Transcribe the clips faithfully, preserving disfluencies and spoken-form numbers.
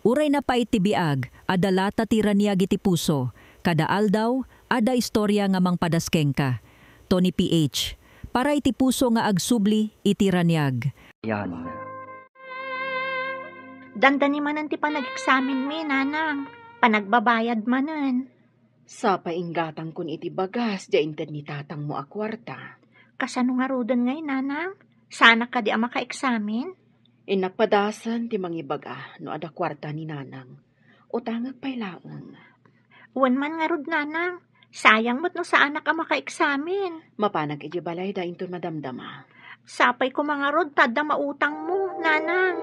Uray napait ti biag, adda lata ti raniag iti puso. Kada aldaw, adda istorya nga mangpadas kenka. Tony P H. Para iti puso nga agsubli iti raniag. Yan. Dandani manen ti panageksaminmi, nanang. Panagbabayad manen. Sapay inggatangkon iti bagas, diay inted ni tatangmo a kuarta. Kasano ngaruden ngay, nanang? Saanak kadi a makaeksamin? Innak padasen ti mangibaga no adda kuarta ni nanang. Utangek pay laeng. Wen man ngarud, nanang. Sayang met no saanak a makaeksamin. Mapanak iti balayda inton madamdama. Sapay koma ngarud ta adda mautangmo, nanang.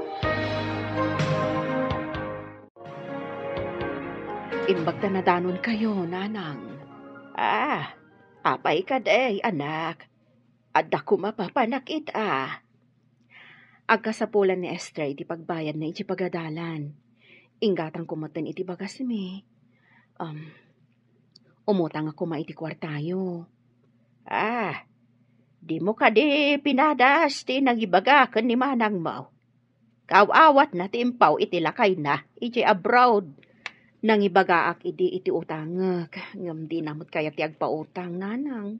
Imbag ta nadanonkayo, nanang. Ah, apay kadi, anak? Adda koma papanak ita. Agkasapulan ni Esther iti pagbayadna iti pagadalan. Inggatangko metten iti bagasmi. Um, umutangak koma iti kuartayo. Ah, dimo kadi pinadas ti nangibaga ken ni manangmo? Kaaw-awatna ti impaw iti lakayna iti abroad. Nangibagaak idi iti utangek, ngem dina met kayat ti agpautang, nanang.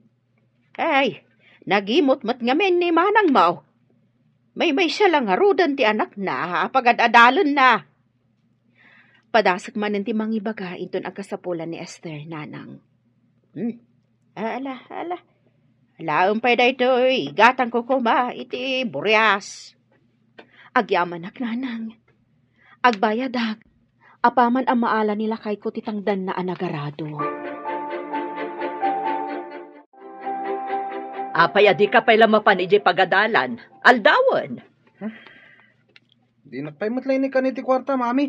Ay, nagimot met ngamin ni manangmo. Maymaysa la ngaruden ti anakna a pagad-adalenna. Padasek manen ti mangibaga inton agkasapulan ni Esther, nanang. Hmm. Ala, ala. Laeng pay daytoy, igatangko koma iti burias. Agyamanak, nanang. Agbayadak. Apaman a maala ni lakayko ti tangdanna a nagarado. Apay a dika pay la mapan idiay pagadalan? Aldawen. Dinak pay met la inikkan iti kuarta, mami.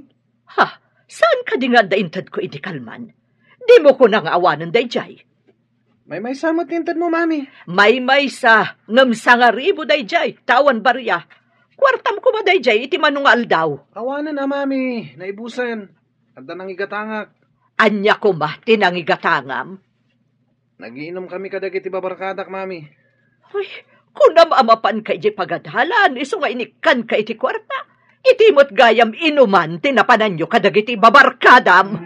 Ha? Saan kadi nga adda intedko idi kalman? Dimo kuna nga awanen daydiay? Maymaysa met ti intedmo, mami. Maymaysa, ngem sangaribu daydiay, ta awan baria. Kuartam koma daydiay iti mano nga aldaw. Awanen a, mami, naibusen. Adda nangigatangak. Ania koma ti nangigatangam? Nagiinomkami kadagiti babarkadak, mami. Ay, kunam a mapanka idiay pagadalan, isu nga inikkanka iti kuarta. Iti met gayam inuman ti napananyo kadagiti babarkadam.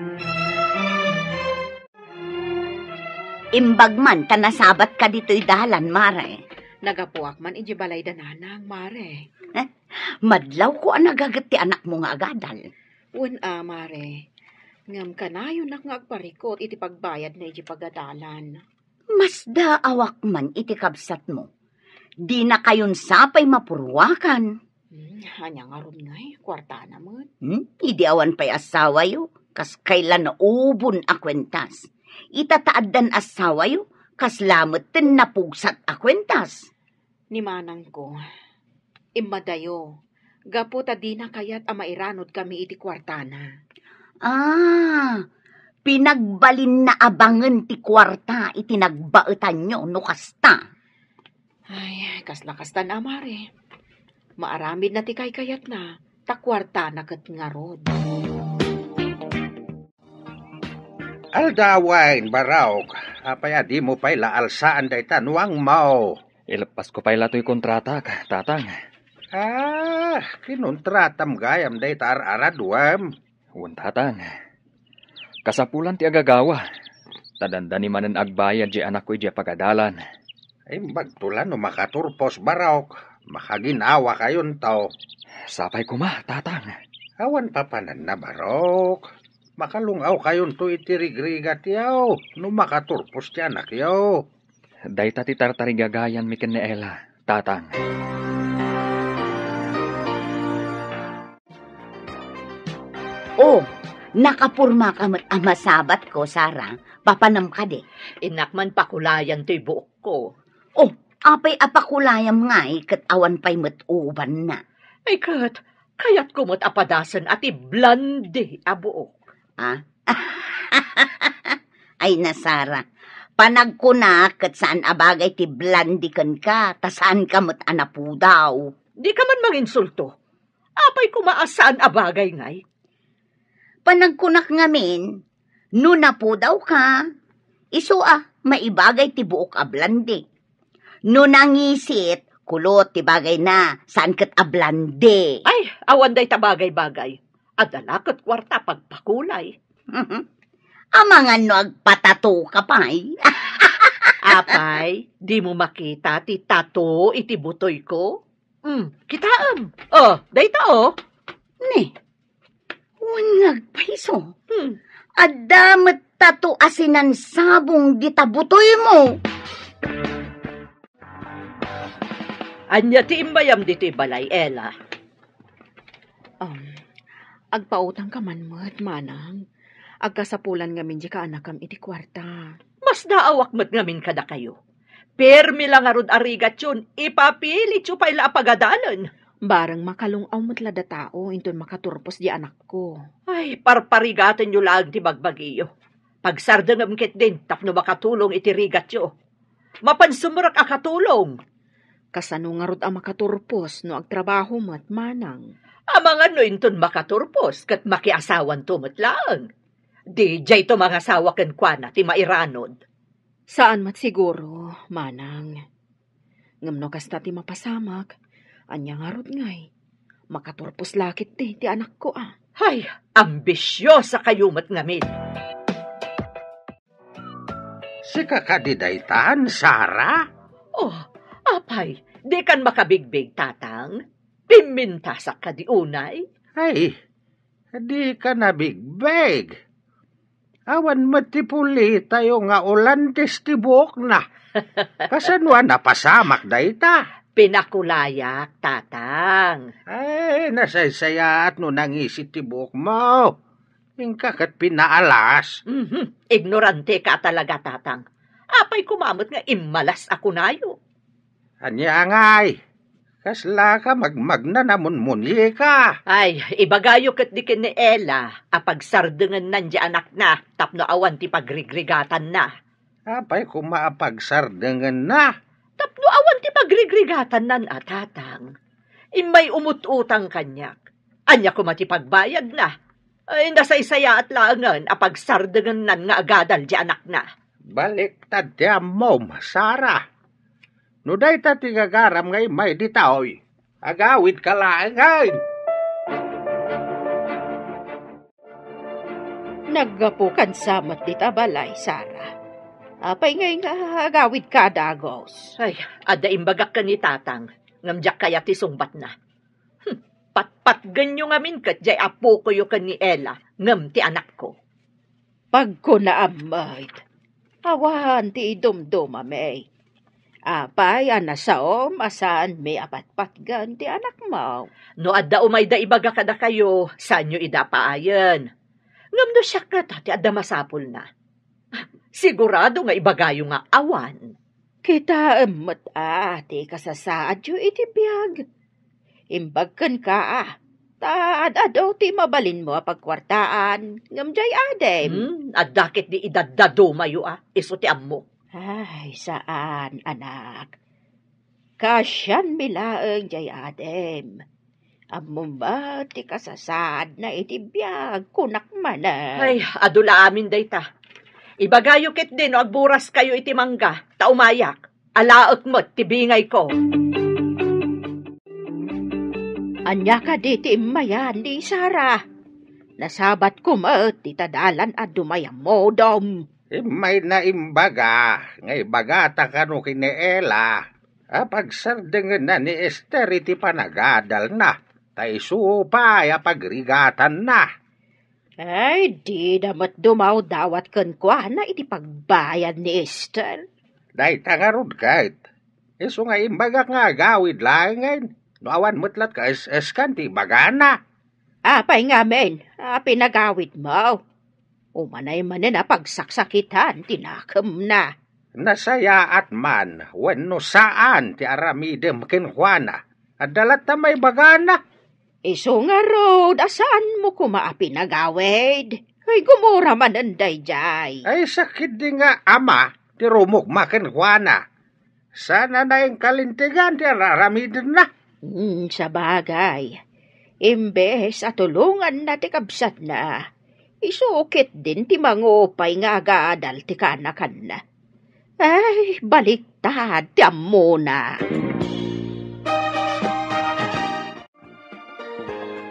Imbag man ta nasabatka ditoy dalan, mare. Nagapuak man idiay balayda nanang, mare. Eh, madlawko a nagaget ti anakmo nga agadal. Wen a, mare. Ngem kanayonak nga agparikut iti pagbayadna iti pagadalan. Masdaawak man iti kabsatmo. Dinakayon sapay mapurruakan. Hmm, ania ngarud ngay, kuartana met. Hmm? Idi awan pay assawayo, kas kayla naubon a kuentas. Ita ta addan assawayo, kasla metten napugsat a kuentas. Ni manangko, immadayo, gapu ta dina kayat a mairanudkami iti kuartana. Ah, pinagbalinna a bangen ti kuarta iti nagbaetanyo no kasta. Ay, kasla kastan a, mare. Maaramidna ti kaykayatna, ta kuartana ket ngarud. Aldawen, Barok, apay a dimo pay la alsaan dayta nuangmo? Ileppasko pay la toy kontratak, tatang. Ah, kinontratam gayam dayta ar-araduem? Wen, tatang. Kasapulan ti agagawa, ta dandani manen agbayad diay anakko idiay pagadalan. Imbagto la no makaturpos, Barok. Makaginawakayonto. Sapay koma, tatang. Awan papananna, Barok. Makalung-awkayonto iti rigrigatyo no makaturpos ti anakyo. Dayta ti tartarigagayanmi ken ni Ella, tatang. Oh, nakapurmaka met a masabatko, Sara. Papanam kadi? Innak man pakulayan toy buokko. Oh, apay a pakulayam ngay ket awan pay met ubanna? Ay ket, kayatko met a padasen a ti blonde a buok. Ah? Ay, na, Sara. Panagkunak ket saan a bagay ti blonde kenka, ta saanka met a napudaw. Dika man manginsulto. Apay koma a saan a bagay ngay? Panagkunak ngamin, no napudawka, isu a maibagay ti buok a blonde. No nangisit, kulot ti bagayna, saan ket a blonde. Ay, awan dayta bagay-bagay. Adda la ket kuarta pagpakulay. Amangan no agpatato ka pay. Apay, dimo makita ti tato iti butoyko? Hmm, kitaem. Oh, dayta, oh. Ni, wen nga agpayso. Hmm. Adda met tato a sinansabong dita butoymo. Ania ti immayam ditoy balay, Ella? Um, agpautangka man met, manang. Agkasapulan ngamin diay kaanakam iti kuarta. Masdaawak met ngamin kadakayo. Permi la ngarud a rigatyon, ipapilityo pay la a pagadalen. Bareng makalung-aw met la datao inton makaturpos diay anakko. Ay, parparigatenyo laeng ti bagbagiyo. Pagsardengem ketdin tapno makatulong iti rigatyo. Mapan sumrek a katulong. Kasano ngarud a makaturpos no agtrabaho met, manang? Amangan no inton makaturpos ket makiasawanto met laeng. Di diayto mangasawa kenkuana ti mairanod. Saan met siguro, manang. Ngem no kasta ti mapasamak, ania ngarud ngay? Makaturpos la ketdi ti anakko a. Hay, ambisiosa kayo met ngamin. Sika kadi daytan, Sara? Oh, apay, dikan makabigbig, tatang? Pimmintasak kadi unay? Ay, dika nabigbig. Awan met ti pulitayo nga Olandes ti buokna. Kasano a napasamak dayta? Pinakulayak, tatang. Ay, nasaysayaat no nangisit ti buokmo. Inka ket pinaalas. Mhm. Ignorante ka talaga, tatang. Apay koma met nga immalas a kunayo? Ania ngay? Kasla ka magmagna a munmunyika? Ay, ibagayo ketdi ken ni Ella a pagsardengennan diay anakna tapno awan ti pagrigrigatanna. Apay koma a pagsardengenna? Tapno awan ti pagrigrigatannan a, tatang. Immay umut-utang kaniak. Ania koma ti pagbayadna? Ay, nasaysayaat laengen a pagsardengennan nga agadal diay anakna. Baliktad ti ammom, Sara. No dayta ti gagaram nga immay ditoy, agawidka laengen. Naggapu kansa met dita balay, Sara. Apay ngay nga agawidka a dagus? Ay, adda imbagak ken ni tatang, ngem diak kayat ti sungbatna. Hmm, patpatgenyo ngamin ket diay apokoyo ken ni Ella, ngem ti anakko. Pagkunaam met, awan ti idumdumami. Apay a nasaom a saanmi a patpatgen ti anakmo? No adda umayda ibaga kadakayo, saanyo ida paayen. Ngem no siak ngata ti adda masapulna, sigurado nga ibagayo nga awan. Kitaem met a ti kasasaadyo iti biag. Imbag kenka a, ta ad-adu ti mabalinmo a pagkuartaan, ngem diay adim. Hmm, adda ketdi idaddadumayo a, isu ti ammo. Ay, saan, anak. Kaasianmi laeng diay adim. Ammom met ti kasasaadna iti biag, kunak manen. Ay, adu la amin dayta. Ibagayo ketdi no agburas kayo iti mangga, ta umayak. Alaek met ti bingayko. Ania kadi ti immayan ni Sara? Nasabatko met dita dalan a dumayammodom. Immayna imbaga nga ibagata kano ken ni Ella a pagsardengenna ni Ester iti panagadalna, ta isu pay a pagrigatanna. Ay, dida met dumawdawat kenkuana iti pagbayad ni Ester. Dayta ngarud ket, isu nga imbagak nga agawid laengen, no awan met latka es-eskan ti ibagana. Apay ngamin a pinagawidmo? Umanay manen a pagsaksakitan ti nakemna. Nasayaat man wenno saan ti aramidem kenkuana, adda latta maibagana. Isu ngarud a saanmo koma a pinagawid. Ay, gumura manen daydiay. Ay, sakit di nga ama ti rumukma kenkuana. Saan a nainkalintegan ti ar-, aramidenna. Hmm, sabagay. Imbes a tulonganna ti kabsatna, isu ketdin ti mangupay nga agadal ti kaanakanna. Ay, baliktad ti ammona.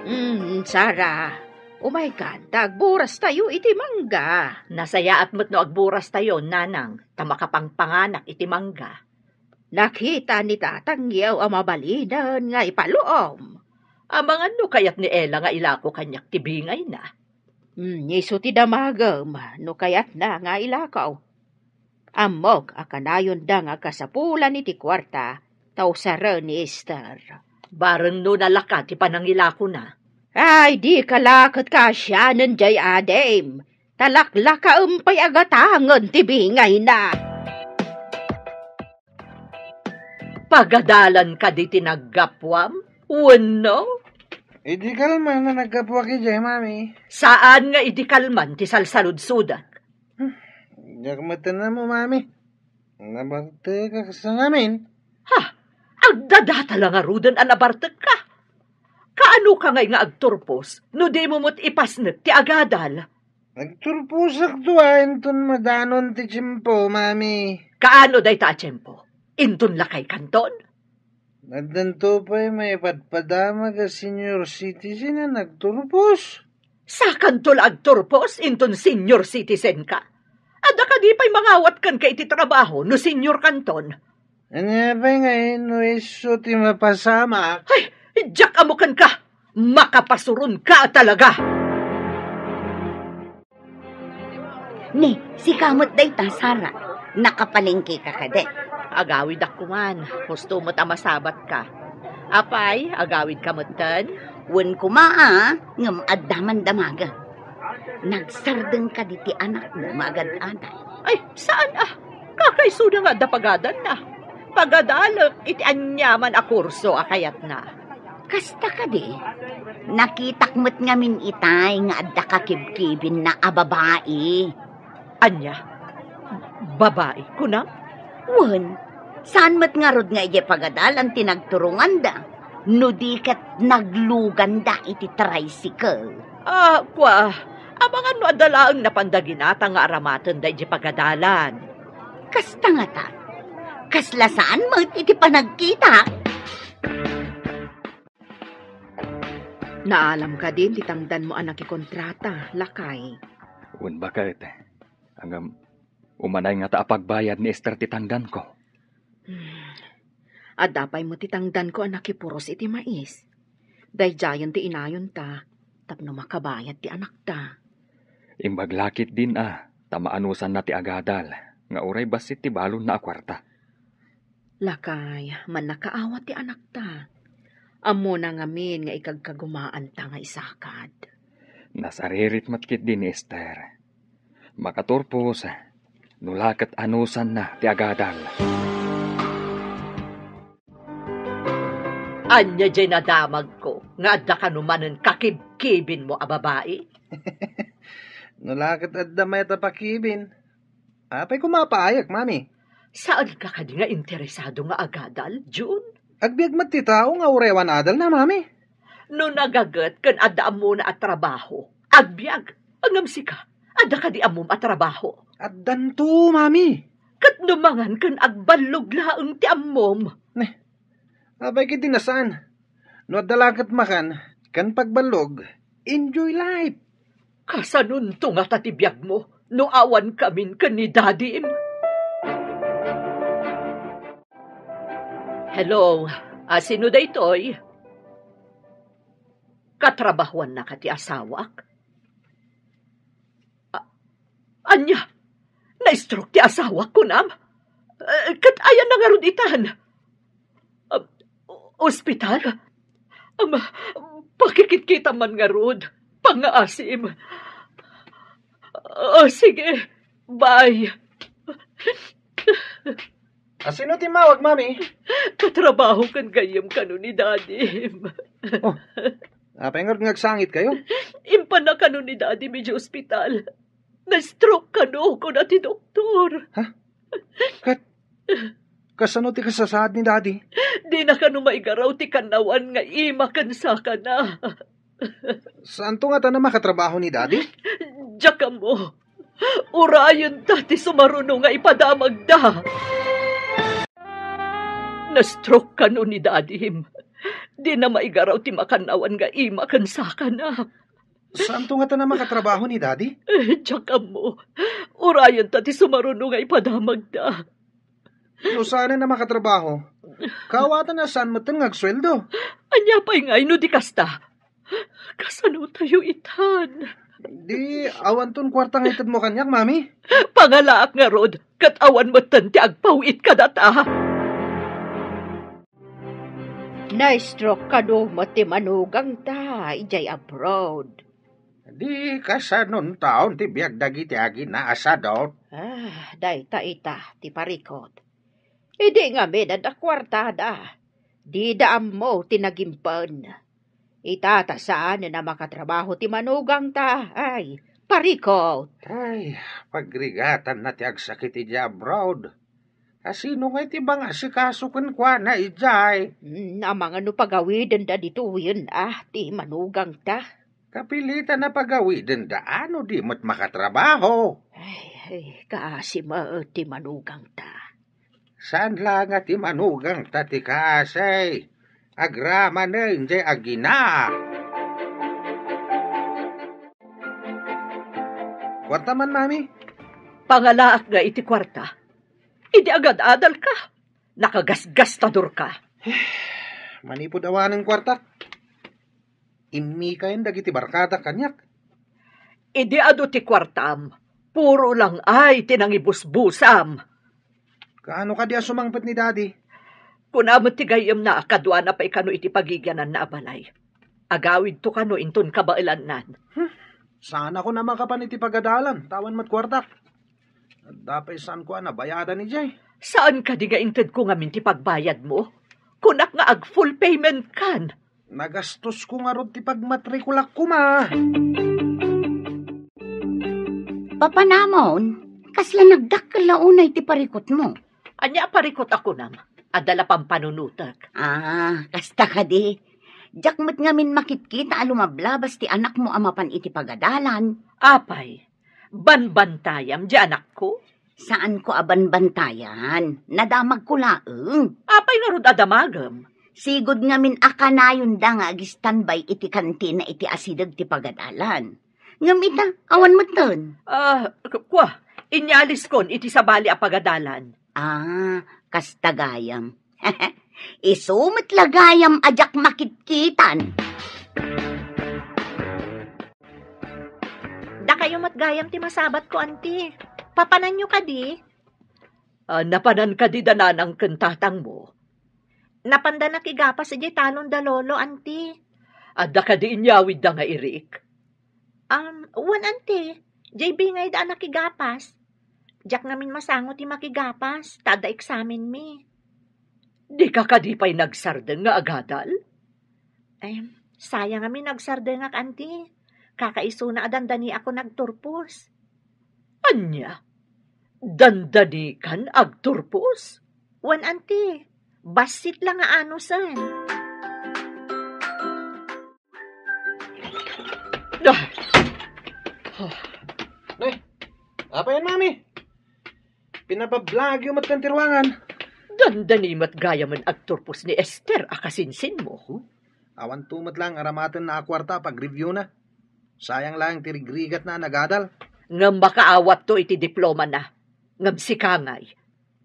Hmm, Sara, Umaykan ta agburastayo iti mangga. Nasayaat met no agburastayo, nanang, ta makapangpanganak iti mangga. Nakita ni tatangyo a mabalinen nga ipaluom. Amangan no kayat ni Ella nga ilako kaniak ti bingayna. Hmm, isu ti damagem no kayatna nga ilako. Ammok a kanayonda nga agkasapulan iti kuarta ta usaren ni Esther. Bareng no nalaka ti panangilakona. Ay, dika la ket kaasianen jay adim. Ta laklakaem pay a gatangen ti bingayna. Pagadalan kadi ti naggapuam? Wenno? Idi kalman a naggapuak idiay, Mami. Saan nga idi kalman ti salsaludsodak? Hmm, diak met ammo, Mami. Nabartekak sa ngamin. Ha? Agdadata la ngaruden a nabartekka? Kaano ka ngay nga agturpos no dimo met ipasnek ti agadal? Nagturposak dua inton madanon ti tiempo, Mami. Kaano dayta a tiempo? Inton lakay kanton? Addanto pay maipadpadamag a senior citizen a nagturpos. Sakanto la agturpos inton senior citizen ka? Adda kadi pay mangawat kenka iti trabaho no senior kanton? Ania pay ngay no isu ti mapasamak? Ay, diak ammo kenka! Makapasuron ka talaga! Ni, sika met dayta, Sara. Nakapalengke ka kadi? Agawidak kuman. Husto met a masabat ka. Apay, agawid ka metten? Wen koma, a, ngem adda man damagen. Nagsardeng kadi ti anakmo nga agad-aday? Ay, saan a? Kakaisuna nga adda pagadanna. Pagadalek iti aniaman a kurso a kayatna. Kasta kadi, nakitak met ngamin itay nga adda kakibkibinna a babai. Ania? Babai, kunam? Wen, saan met ngarud nga idiay pagadalan ti nagturonganda, no di ket nagluganda iti tricycle. Ah, kua, amangan no adda laeng napanda ginatang nga aramatenda idiay pagadalan. Kasta ngata, kasla saan met iti panagkita? Naalam kadin ti tangdanmo a nakikontrata, lakay? Wen, baket. Ngem, umanay ngata a pagbayad ni Esther ti tangdanko. Hmm. Adda pay met ti tangdanko a nakipuros iti mais. Daydiayen ti inayonta tapno makabayad ti anakta. Imbag la ketdin a, ta maanusanna ti agadal, nga uray bassit ti balonna a kuarta. Lakay, mannakaawat ti anakta. Ammona ngamin nga ikagkagumaanta nga isakad. Nasaririt met ketdi ni Esther. Makaturpos, no la ket anusanna ti agadal. Ania diay nadamagko nga adda kano manen kakibkibinmo a babai? No la ket adda mayat a pakibin, apay koma a paayek, Mami? Saanka kadi nga interesado nga agadal, Jun? Agbiag met ti tao nga uray awan adalna, Mami. No nagaget ken adda ammona a trabaho, agbiag. Ngem sika, adda kadi ammom a trabaho? Addanto, Mami. Ket no mangan ken agballog laeng ti ammom? Ne, apay ketdi a saan? No adda la ket makan ken pagballog, enjoy life. Kasanonto ngata ti biagmo no awan kamin ken ni Dadim? Hello, a, sino daytoy? Katrabahuannaka ti asawak? A-, ania? Na-stroke ti asawak, kunam? Eh, ket ayanna ngarud itan? Ah, ospital? Ama, pakikitkitam man ngarud. Pangngaasim. Ah, sige. Bye. A, sino ti immawag, Mami? Katrabaho ken gayyem kano ni Dadim. Oh, apay ngarud nga agsangitkayo? Impanna kano ni Dadim idiay ospital. Na-stroke kano, kuna ti doktor. Ha? Ket, kasano ti kasasaad ni Dadi? Dina kano maigaraw ti kannawan nga ima ken sakana. Saanto ngata a makatrabaho ni Dadi? Diak ammo. Urayenta ti sumaruno nga ipadamagda. Na-stroke kano ni Dadim. Dina maigaraw ti makannawan nga ima ken sakana. Saanto ngata a makatrabaho ni Daddy? Eh, diak ammo. Urayenta ti sumaruno nga ipadamagda. No saanen a makatrabaho, kawatan a saan metten nga agsueldo. Ania pay ngay no di kasta? Kasano tayo itan? Di, awanton kuarta nga itedmo kaniak, Mami? Pangalaak ngarud, ket awan metten ti agpaw-it kadata. Na-stroke kano met ti manugangta idiay abroad. Di kasanon taon ti biag dagiti agina a sadot? Ah, dayta ita ti parikut. Idi ngamin adda kuartada, dida ammo ti nagimpen. Ita ta saanen a makatrabaho ti manugangta, ay, parikut. Ay, pagrigatanna ti agsakit idiay abroad. Asino ngay ti mangasikaso kenkuana idiay? Mm, amangan no pagawidenda ditoyen, ah, ti manugangta. Kapilitan a pagawidenda, no di met makatrabaho. Ay, ay, kaasi met ti manugangta. Saan la nga ti manugangta ti kaasi? Agramanen jay agina. Kuarta man, Mami? Pangalaak nga iti kuarta. Idi agad-adalka, nakagasgastadorka. Manipud awanen kuartak, immikayen dagiti barkadak kaniak. Idi adu ti kuartam, puro lang ay ti nangibusbusam. Kaano kadi a sumangpet ni Daddy? Kuna met ti gayyemna a kaduana pay kano iti pagigiananna a balay. Agawidto kano inton kabaelannan. Hmm. Saanakon a makapan iti pagadalan, ta awan met kuartak. Adda pay saanko a nabayadan idiay. Saan kadi nga intedko ngamin ti pagbayadmo? Kunak nga ag-full payment kan. Nagastosko ngarud ti pagmatrikulak koma. Papanamon, kasla nagdakkel la unay ti parikutmo? Ania a parikut a kunam? Adda la pampanunotek. Ah, kasta kadi. Diak met ngamin makitkita a lumablabas ti anakmo a mapan iti pagadalan. Apay, banbantayam di anakko? Saanko a banbantayan. Nadamagko laeng. Apay ngarud a damagem? Sigud ngamin a kanayonda nga ag-standby iti kantina iti asideg ti pagadalan. Ngem ita, awan metten. Ah, k-, kua, inyaliskon iti sabali a pagadalan. Ah, kasta gayam. Isu met la gayam a diak makitkitan. Dakayo met gayam ti masabatko, anti. Papananyo kadi? Ah, napanan kadi da nanang ken tatangmo? Napanda nakigapas idiay talon da lolo, anti. Adda kadi inyawidda nga irik? Um, wen, anti. Diay bingayda a nakigapas. Diak ngamin masango ti makigapas, ta adda eksamenmi. Dika kadi pay nagsardeng nga agadal? Em, sayang ngamin nagsardengak, anti. Kakaisuna a dandaniakon agturpos. Ania? Dandanikan agturpos? Wen, anti. Bassit la nga anusen. Ah. Nay, apay yan, Mami? Pinabablagyo met kan ti ruangan. Dandani met gayamen agturpos ni Esther a kasinsinmo. Huh? Awanto met lang aramatenna a kuarta a pag-reviewna. Sayang lang ti rigrigatna a nagadal. Ngem makaawatto iti diplomana. Ngem sika ngay?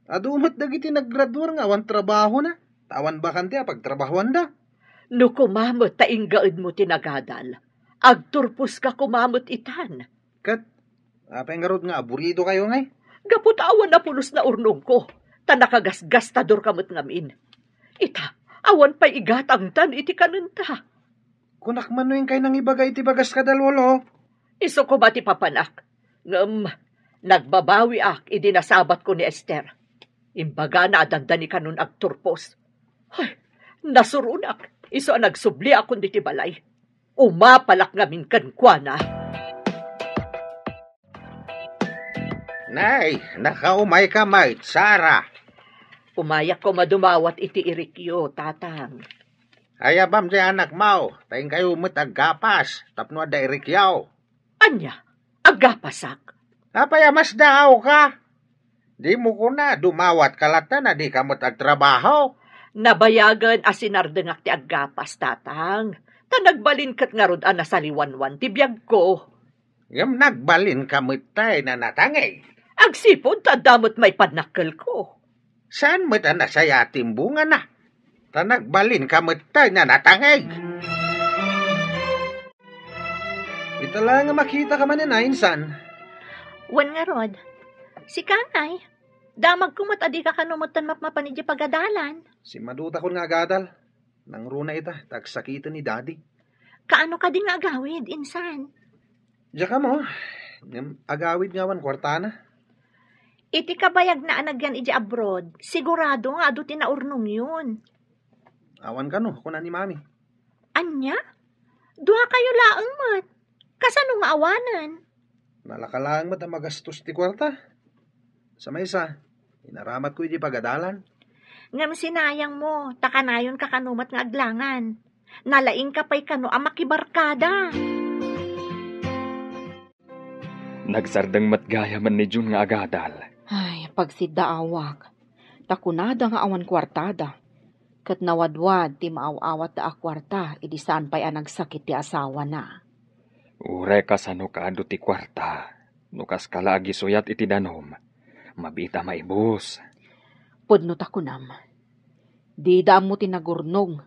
Adu met dagiti naggraduar nga awan trabahona, ta awan bakante a pagtrabahoanda. No kumamet ta inggaedmo ti nagadal, agturposka kumamet itan. Ket apay ngarud nga aburidokayo ngay? Gapu ta awan a pulos naurnongko, ta nakagasgastadorka met ngamin. Ita, awan pay igatangtan iti kanenta. Kunak man no inkay nangibaga iti bagas kada lolo. Isu koma ti papanak. Ngem, nagbabawiak idi nasabatko ni Esther. Imbagana a dandani kanon agturpos. Ay, nasuronak. Isu a nagsubliakon diti balay. Umapalak ngamin kenkuana. Nay, nakaumayka met, Sara. Umayak koma dumawat iti irikyo, Tatang. Ayabam ti anakmo, ta inkayo met aggapas tapno adda irikyo. Ania? Aggapasak? Apay a masdaawka? Dimo kuna, dumawatka latta a dika met agtrabaho? Nabayagen a sinardengak ti aggapas, Tatang. Ta nagbalin ket ngarud a nasaliwanwan ti biagko. Ngem nagbalinka met tay nga natangig. Agsipud ta adda met maipannakkelko. Saan met a nasaya ti imbungana? Ta nagbalinka met tay nga natangig. Ita la nga makitaka manen a, insan. Wen ngarud, sika ngay, damagko met a dika kano metten mapmapan idiay pagadalan. Simmadutakon nga agadal. Nangruna ita, ta agsakiten ni Daddy. Kaano kadi nga agawid, insan? Diak ammo, ngem agawid nga awan kuartana. Iti kabayagna a nagyan idiay abroad, sigurado nga adu ti naurnongyon. Awan kano, kuna ni Mami. Ania? Duakayo laeng met. Kasano nga awanen? Nalaka laeng met a magastos ti kuarta. Sa maysa, inaramatko idiay pagadalan. Ngem sinayangmo, ta kanayonka kano met nga aglangan. Nalaingka pay kano a makibarkada. Nagsardeng met gayamen ni June nga agadal. Ay, pagsiddaawak. Ta kunada nga awan kuartada. Ket nawadwad ti maaw-awatda a kuarta idi saan pay a nagsakit ti asawana. Uray kasano kaadu ti kuarta, no kaska la agisuyat iti danum, mabiit a maibus. Pudno ta kunam, dida ammo ti nagurnong,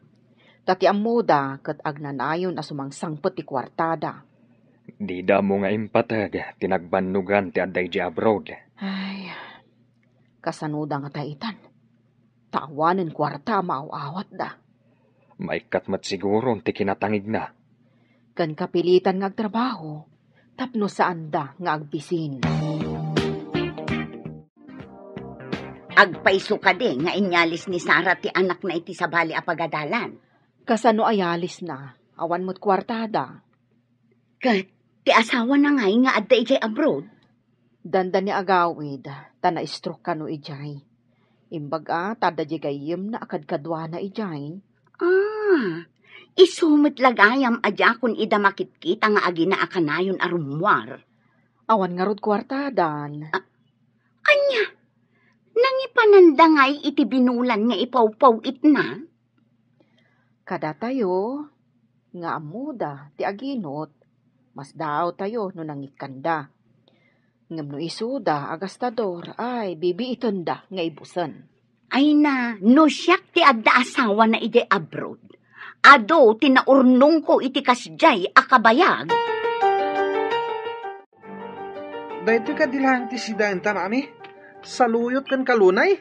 ta ti ammoda ket agnanayon a sumangsangpet ti kuartada. Dida ammo nga impateg ti nagbannogan ti adda idiay abroad. Ay, kasanoda nga ta itan? Ta awanen kuarta a maaw-awatda. Maikkat met siguron ti kinatangigna. Ken kapilitan nga agtrabaho tapno saanda nga agbisin. Agpayso kadi nga inyalis ni Sara ti anakna iti sabali a pagadalan? Kasano ayalisna? Awan met kuartada. Ket ti asawana ngay nga adda idiay abroad? Dandani agawid, ta na-stroke kano idiay. Imbag a, ta adda diay gayyemna a kadkaduana idiay. Ah, isu met la gayam a diakon ida makitkita nga agina a kanayon a rummuar. Awan ngarud kuartadan. Ah, ania? Nangipananda ngay iti binulan nga ipawpaw-itna? Kadatayo, nga ammoda ti aginot, masdaawtayo no nangikkanda. Ngem no isuda a gastador, ay, bibiitenda nga ibusen. Ay na, no siak ti adda asawana idiay abroad, adu ti naurnongko iti kasdiay a kabayag. Daytoy kadi laeng ti sidaenta, Mami? Saluyot ken kalunay?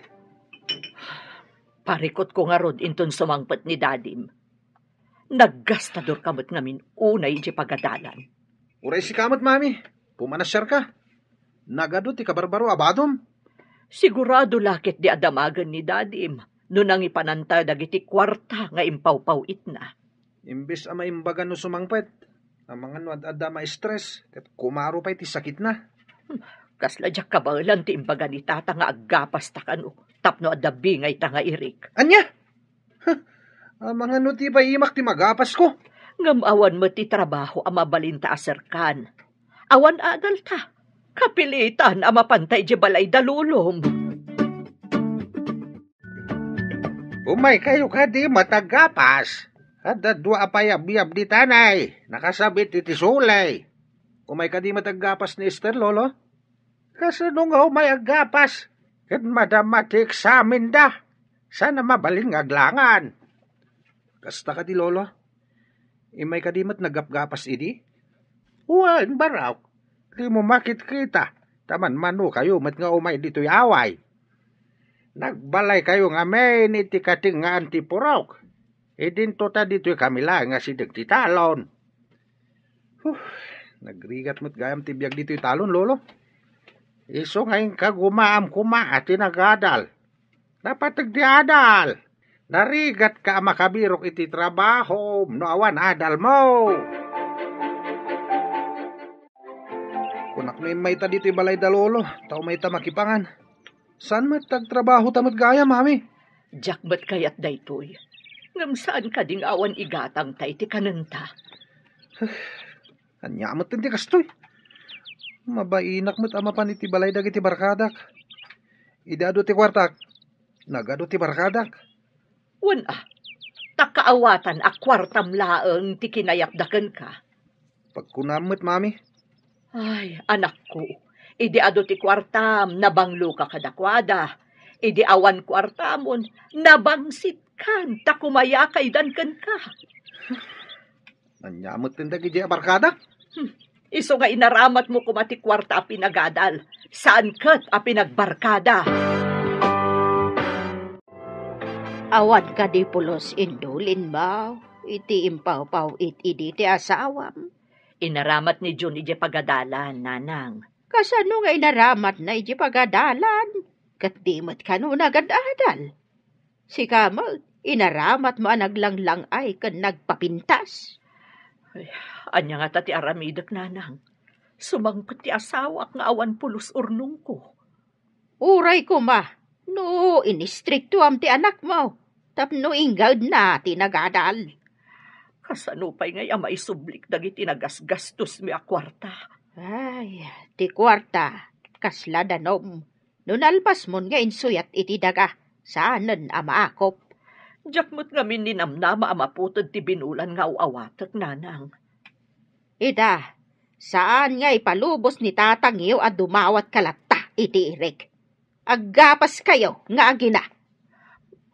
Parikutko ngarud inton sumangpet ni Dadim. Naggastador ka met ngamin unay idiay pagadalan. Uray sika met, Mami, pumanasiarka. Nagadu ti kabarbaro a badom. Sigurado la ketdi a damagen ni Dadim no nangipananta dagiti kuarta nga impawpaw-itna. Imbes a maimbagan no sumangpet, amangan no ad-adda ma-stress ket kumaro pay ti sakitna. Hmm, kasla diak kabaelan ti imbaga ni Tata nga aggapasta kano tapno adda bingayta nga irik. Ania? Huh, amangan no ti paimak ti magapasko. Ngem awan met ti trabaho a mabalinta a serkan. Awan adalta. Kapilitan a mapanta idiay balay da Lolom. Umaykayo kadi met aggapas. Adda dua a payabyab ditan ay nakasabit iti suley. Umayka di met aggapas ni Esther, Lolo? Kasano nga umay aggapas ket madama ti eksamenda? Saan a mabalin nga aglangan. Kasta kadi, Lolo? Immay kadi met naggapgapas idi? Wen, barok, dimo makitkita, ta manmanokayo met nga umay ditoy away. Nagbalaykayo ngamin iti katengngaan ti purok. Idinto ta ditoy kami laeng nga sideg ti talon. Huh, nagrigat met gayam ti biag ditoy talon, Lolo. Isu nga inka gumaam koma ti nagadal. Napateg ti adal. Narigatka a makabirok iti trabahom no awan adalmo. Kunak no immayta ditoy balay da Lolo, ta umayta makipangan. Saan met ta agtrabahota met gayam, Mami? Diak met kayat daytoy. Ngem saan kadi nga awan igatangta iti kanenta? Ania met ti kastoy? Mabainak met a mapan iti balay dagiti barkadak. Idi adu ti kuartak, nagadu ti barkadak. Wen a, Ta kaawatan a kuartam laeng ti kinayatda kenka. Pagkunam met, Mami. Ay, anakko, idi adu ti kuartam, nabangloka kadakuada. Idi awan kuartamon, nabangsitkan ta kumayakaydan kenka. Ania met ti dagiti a barkada? Hmm. Isu nga inaramatmo koma ti kuarta a pinagadal, saan ket a pinagbarkada. Awan kadi pulos indulin mo iti impawpaw-it idi ti asawam? Inaramat ni Jun iti pagadalan, nanang. Kasano nga inaramatna iti pagadalan? Ket di met kano nagadadal? Sika met, inaramatmo a naglanglang-ay ken nagpapintas. Ay, ania ngata ti aramidek, nanang? Sumangpet ti asawak nga awan pulos urnongko. Uray koma, no inistriktuam ti anakmo, tapno inggedna ti nagadal. Kasano pay ngay a maisublik dagiti nagasgastosmi a kuarta? Ay, ti kuarta, kasla danom. No nalpasmon nga insuyat iti daga, saanen a maakop. Diak met ngamin ninamnama a maputed ti binulan nga aw-awatek, nanang. Ita, saan nga ipalubos ni tatangyo a dumawat ka latta iti irik. Aggapaskayo nga agina.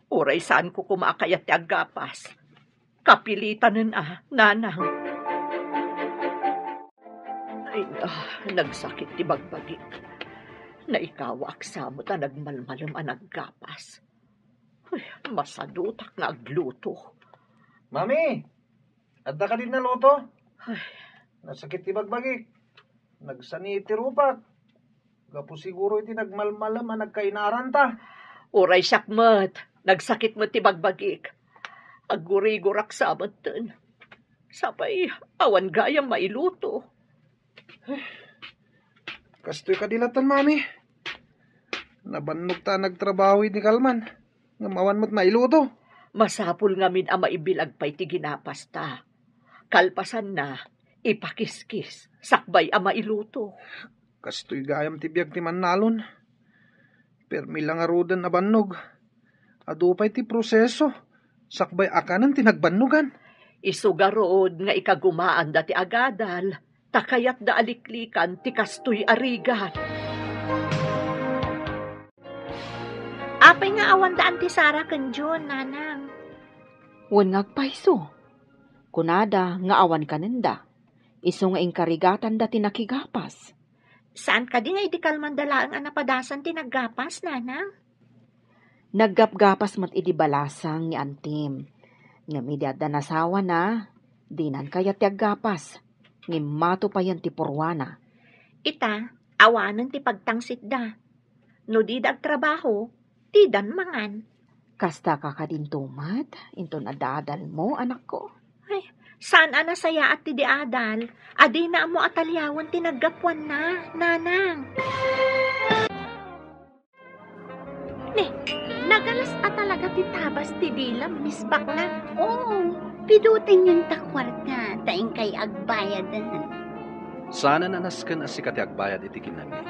Uray saanko koma a kayat ti aggapas. Kapilitanen a, nanang. Ay, ah, nagsakit ti bagbagik. Naikawaak sa met a nagmalmalem a naggapas. Ay, masadutak nga agluto. Mami, adda kadi naluto? Ay. Nasakit ti bagbagik. Nagsani ti rupak. Gapu siguro iti nagmalmalem a nagkainaranta. Uray siak met, nagsakit met ti bagbagik. Aggurigurak sa metten. Sapay, awan gayam mailuto. Kastoy kadi latta, Mami. Nabannog ta nagtrabaho idi kalman. Ngem awan met mailuto. Masapul ngamin a maibilag pay ti ginapasta. Kalpasanna, ipakiskis, sakbay a mailuto. Kastoy gayam ti biag ti mannalon. Permi la ngaruden a bannog. Adu pay ti proseso, sakbay a kanen ti nagbannogan. Isu garud nga ikagumaanda ti agadal, ta kayatda a liklikan ti kastoy a rigat. Apay nga awan daan ti Sara ken Jun, nanang? Wen nga agpayso. Kunada nga awan kanenda. Isu nga inkarigatanda ti nakigapas. Saan kadi nga idi kalmanda laeng a napadasan ti naggapas, nanang? Naggapgapas met idi balasang ni Antim. Ngem idi adda nasawana, dinan kayat ti aggapas. Ngem mato payen ti purwana. Ita, awanen ti pagtangsitda. No dida agtrabaho, didan mangan. Kasta ka kadinto met, inton adda adalmo, anakko? Ay, saan a nasayaat ti di adal? Adina ammo a taliawen ti naggapuanna, nanang. Ne, nagalas a talaga ti tabas ti dilam, Miss Baknang. Oo, pidutenyon ta kuarta, ta inkay agbayadan. Saanen a nasken a sika ti agbayad iti kinnanmi.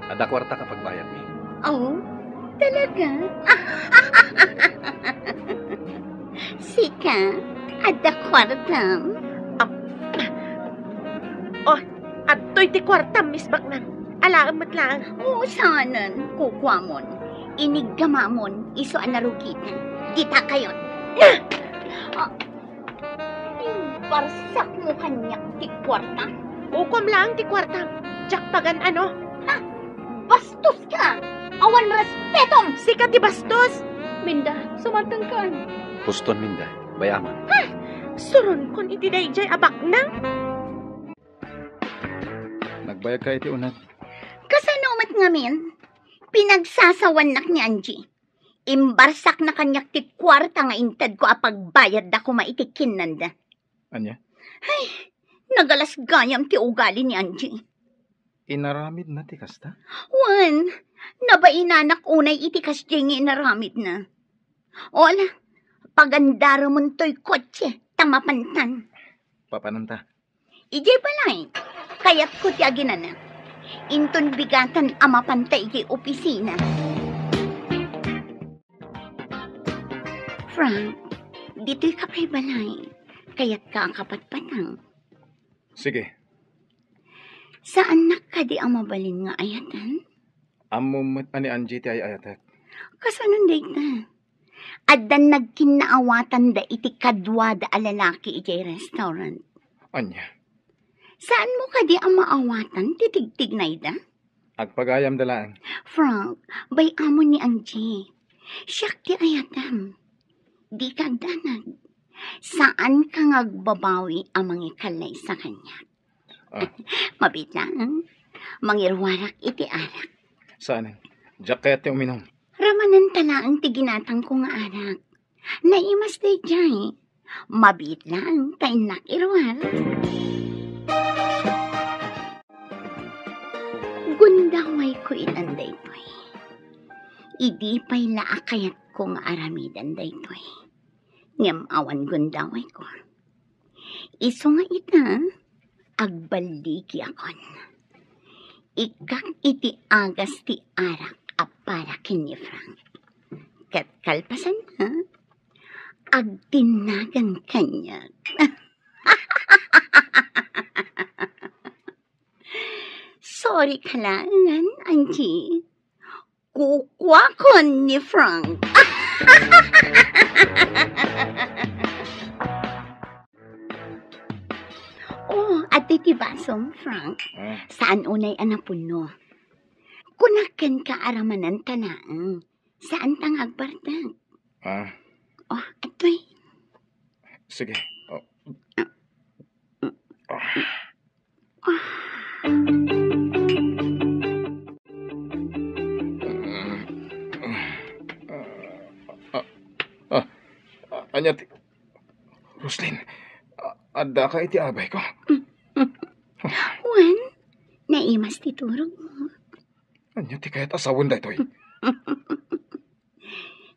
Adda kuartak a pagbayadmi. Oh, talaga? Sika, adda kuartam? Ah, oh, adtoy ti kuartam, Miss Baknang. Alaem met laeng. Oo, saanen, kukuamon. Iniggamamon, isu a narugitan. Dita kayon. Ah! Imbarsakmo kaniak ti kuarta? Kukuam laeng ti kuartam. Diak pagan-ano. Ha? Bastos ka! Awan respetom! Sika ti bastos! Minda, sumartengkan. Huston, Minda. Bay-amon. Ha? Suronkon iti daydiay a baknang? Nagbayag ka iti uneg. Kasano met ngamin? Pinagsasawannak ni Angie. Imbarsakna kaniak ti kuarta nga intedko a pagbayadda koma iti kinnanda. Ania? Ay, nagalas gayam ti ugali ni Angie. Inaramidna ti kasta? Wen, nabainanak unay iti kasdiay nga inaramidna. O ala, pagandaramon toy kotse, ta mapantan. Papananta. Idiay balay, kayatko ti aginana. Inton bigatan a mapanta idiay opisina. Frank, Ditoy ka pay balay. Kayatka a kapatpatang. Sige. Saannak kadi a mabalin nga ayatan? Ammom met a ni Angie ti ay-ayatek. Kasanon dayta? Addan nagkinnaawatanda iti kaduada a lalaki idiay restaurant. Ania? Saanmo kadi a maawatan ti tigtignayda? Agpagayamda laeng. Frank, bay-amon ni Angie. Siak ti ayatam. Dika agdanag. Saanka nga agbabawi a mangikallaysa kaniak. Ah. Mabiit laeng, mangiruarak iti arak. Saanen. Diak kayat ti uminum. Ramananta laeng ti ginatangko nga arak. Naimas daydiay. Mabiit laeng ta innak iruar. Gundawayko itan daytoy. Idi pay la a kayatko nga aramiden daytoy. Ngem awan gundawayko. Isu nga ita, agballigiakon. Ikkak iti agas ti arak a para ken ni Frank. Ket kalpasanna, agtinnagan kaniak. Sorry ka laengen, Angie. Kukuakon ni Frank. Oh, adtoy ti basom, Frank. Ah. Saan unay a napunno? Kunak kenka a ramananta laeng. Saanta nga agbartek. Ah. Oh, adtoy. Sige. Oh. Ah. Ah, ah, ah, ania ti, Roslyn, a-, addaka iti abayko? Wen, naimas ti turogmo. Ania ti kayat a sawen daytoy?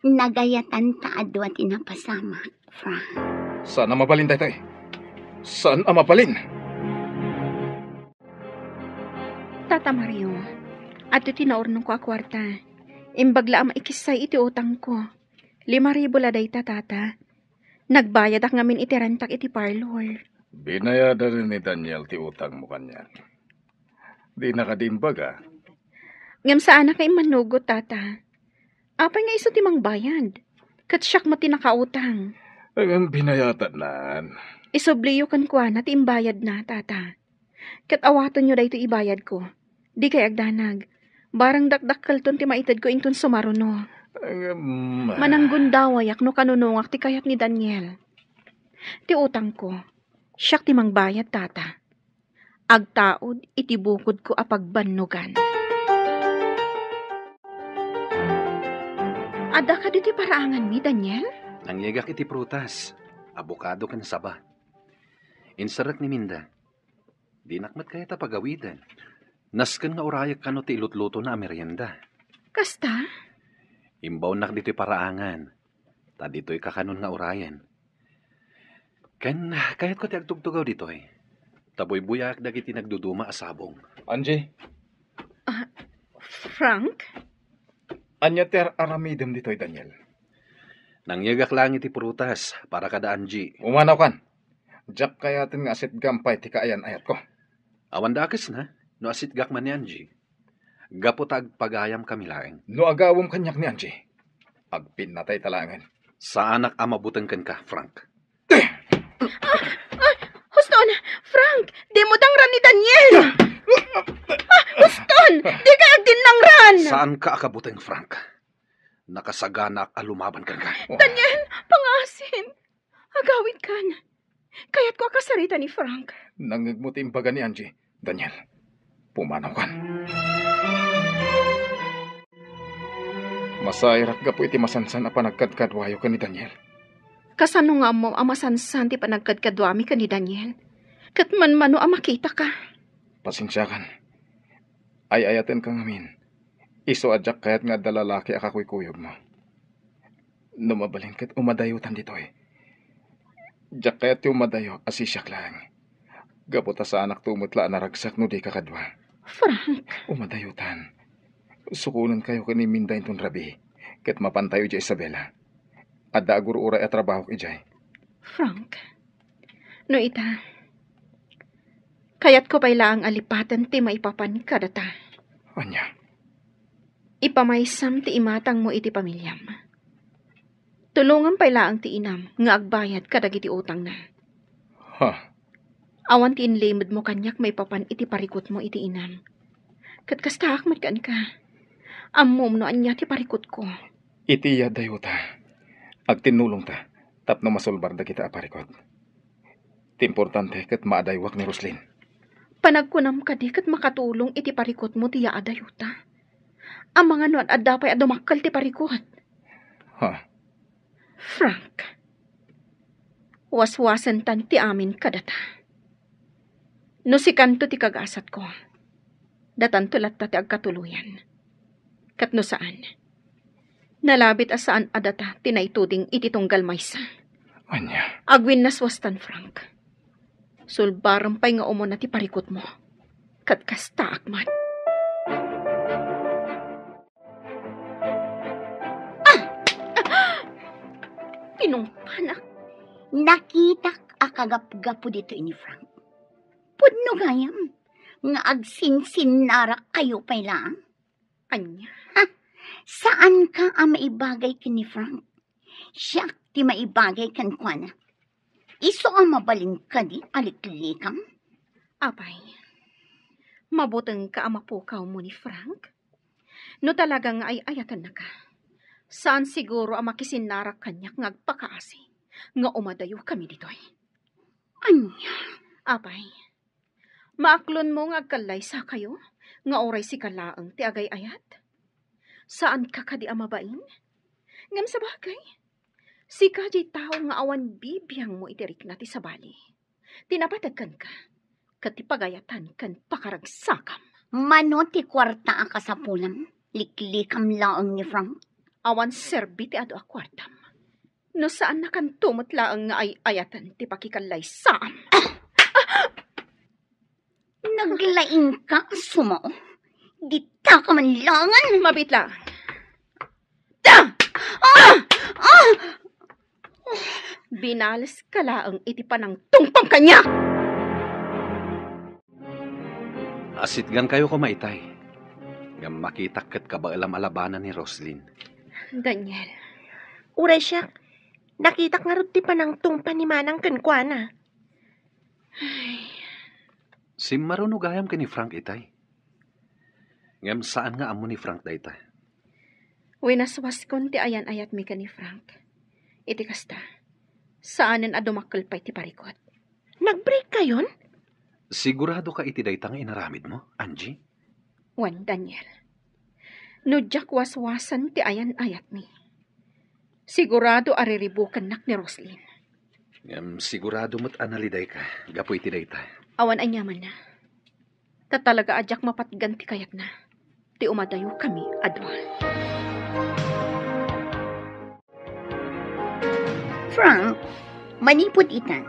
Nagayatan ta a dua ti napasamak, Frank. Saan a mabalin daytoy? Saan a mabalin? Tata Mario, adtoy ti naurnongko a kuarta. Imbag la a maikissay iti utangko. Lima ribu la dayta, Tata. Nagbayadak ngamin iti rentak iti parlor. Binayadan ni Daniel ti utangmo kaniak. Dina kadi imbaga? Ngem saanak nga immanugot, Tata. Apay nga isu ti mangbayad? Ket siak met ti nakautang. Ngem binayatannan. Isubliyo kenkuana ti imbayadna, Tata. Ket awatenyo daytoy ibayadko. Dikay agdanag. Barang dakdakkelton ti maitedko inton sumaruno. Ngem, mananggundawayak no kanunongak ti kayat ni Daniel. Ti utangko, siak ti mangbayad, Tata. Agtaud iti bukodko a pagbannogan. Adda kadi ti paraanganmi, Daniel? Nangyegak iti prutas, abokado ken saba. Inserrek ni Minda. Dinak met kayat a pagawiden. Nasken nga urayek kano ti ilutlutona a merienda. Kasta? Imbawnak ditoy paraangan, ta ditoy kakanon nga urayen. Ken kayatko ti agtugtugaw ditoy, ta buybuyaak dagiti nagduduma a sabong. Angie? Ah, Frank? Ania ti ar-aramidem ditoy, Daniel? Nangyegak laeng iti prutas para kada Angie. Umanaw kan. Diak kayaten nga asitgam pay ti kaayan-ayatko. Awan dakesna no asitgak man ni Angie. Gapu ta agpagayam kami laeng. No agawem kaniak ni Angie, agpinnatay ta laengen. Saanak a mabuteng kenka, Frank. Ah, ah, huston! Frank! Dimo dangran ni Daniel! Ah, huston! Dika agdinnangran! Saanka a kabuteng, Frank. Nakasaganaak a lumaban kenka. Oh. Daniel, pangasim! Agawidkan. Kayatko a kasarita ni Frank. Nangngegmo ti imbaga ni Angie. Daniel, pumanawkan. Masairak gapu iti masansan a panagkadkaduayo ken ni Daniel. Kasano nga ammom a masansan ti panagkadkaduami ken ni Daniel? Ket manmano a makitaka? Pasensiakan. Ay-ayatenka ngamin. Isu a diak kayat nga adda lalaki a kakuykuyogmo. No mabalin ket umadayotan ditoy. Diak kayat ti umadayo a sisiak laeng. Gapu ta saanakto met la a naragsak no dika kadua. Frank! Umadayotan. Sukonenkayo ken ni Minda inton rabii, ket mapantayo idiay Isabela. Adda agur-uray a trabahok idiay. Frank, no ita, kayatko pay laeng a lipaten ti maipapan kadata. Ania? Ipamaysam ti imatangmo iti pamiliam. Tulongam pay laeng ti inam nga agbayad kadagiti utangna. Ha? Awan ti inlimedmo kaniak maipapan iti parikutmo iti inam. Ket kastaak met kenka. Ammom no ania ti parikutko. Iti adayuta, agtinnulongta tapno masulbar dagita a parikut. Ti importante ket maadaywak ni Roslyn. Panagkunam kadi ket makatulong iti parikutmo ti yaadayuta? Amangan no ad-adda pay a dumakkel ti parikut. Ha? Frank, waswasentan ti amin kadata. No sikanto ti kagasatko, datanto latta ti agkatuloyan. Ket no saan, nalabit a saan a data ti naituding iti tunggal maysa. Ania? Agwinnaswastan, Frank. Sulbarem pay nga umuna ti parikutmo. Ket kastaak met. Ah! Pinungpanak. Nakitak a kagapgapo ditoy ni Frank. Pudno gayam nga agsinsinnarak kayo pay laeng. Ania? Ha? Saanka a maibagay ken ni Frank. Siak ti maibagay kenkuana. Isu a mabalin kadi a liklikam? Apay, mabutengka a mapukawmo ni Frank? No talaga nga ay-ayatennaka, saan siguro a makisinnarak kaniak nga agpakaasi nga umadayokami ditoy. Ania? Apay, maaklonmo nga agkallaysakayo nga uray sika laeng ti agay-ayat? Saanka kadi a mabain? Ngem sabagay, sika diay tao nga awan bibiangmo iti rikna ti sabali, ti napateg kenka, ket ti pagayatan ken pakaragsakam. Mano ti kuarta a kasapulam? Liklikam laeng ni Frank. Awan serbi ti adu a kuartam. No saannakanto met laeng nga ay-ayaten ti pakikallaysaam. Naglaingka a sumao. Dita ka man laengen. Mabit laeng. Da! Ah! Ah! Binaleska laeng iti panangtungpang kaniak! Asitgankayo koma itay. Ngem makitak ket kabaelam a labanan ni Roslyn. Daniel. Uray siak, nakitak ngarud ti panangtungpa ni Manang kenkuana. Ay. Simmaruno gayam ken ni Frank itay. Ngem saan nga ammo ni Frank dayta. Winaswaskon ti ayan-ayatmi ken ni Frank. Iti kasta, saanen a dumakkel pay ti parikut. Nag-break kayon? Sigurado ka iti dayta nga inaramidmo, Angie? Wen, Daniel. No diak waswasen ti ayan-ayatmi, sigurado a riribukennak ni Roslyn. Ngem sigurado met a nalidayka gapu iti dayta. Awan aniamanna. Ta talaga a diak mapatgan ti kayatna ti umadayokami a dua. Frank, manipud ita,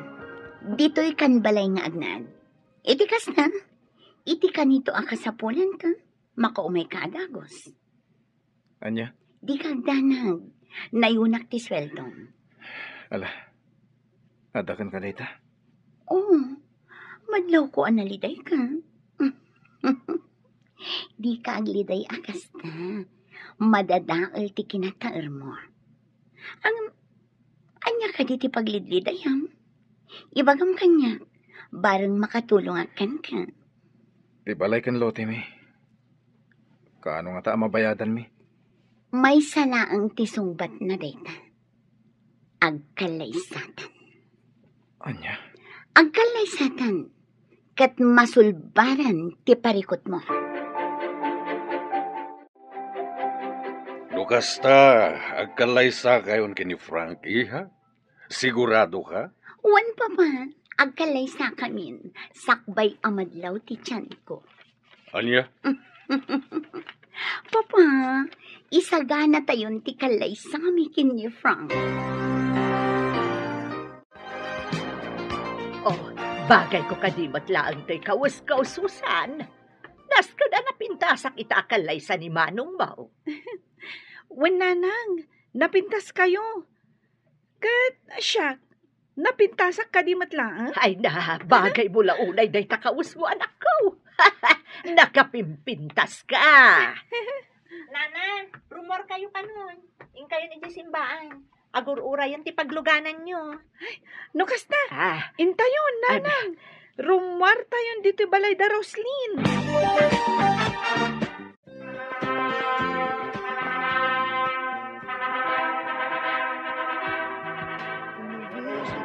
ditoy kan balay nga agnaed. Iti kasta, iti kanito a kasapulanka, makaumayka a dagus. Ania? Dika agdanag. Nayunak ti sueldom. Ala, adda kenka dayta? Oo. Madlawko a nalidayka. Dika agliday a kasta. Madadael ti kinataermo. Ang Ania kadi ti paglidlidayam? Ibagam kaniak, bareng makatulongak kenka. Ti balay ken lotemi. Kaano ngata a mabayadanmi? Maysa laeng ti sungbatna dayta. Agkallaysatan. Ania? Agkallaysatan. Ket masulbaran ti parikutmo. No kasta, agkallaysakayon ken ni Frank, iha? Sigurado ka? Wen, Papa. Agkallaysakamin. Sakbay a madlaw ti tianko. Ania? Papa, isaganatayon ti kallaysami ken ni Frank. Oh, bagay ko kadi met laeng toy kaus-kaususan. Nasked a napintasak ita a kallaysa ni manongmo. Wen, Nanang, napintaskayo. Ket siak, Napintasak kadi met laeng? Ay na, bagay mo la unay dayta kausmo, anakko. Nakapimpintas ka. Nana, rummuar kayo kanon. Inkayon iti simbaan. Agur-urayen ti paglugananyo. No kasta, Ah, intayon, ay, nanang. Rummuar tayon ditoy balay da Roslin.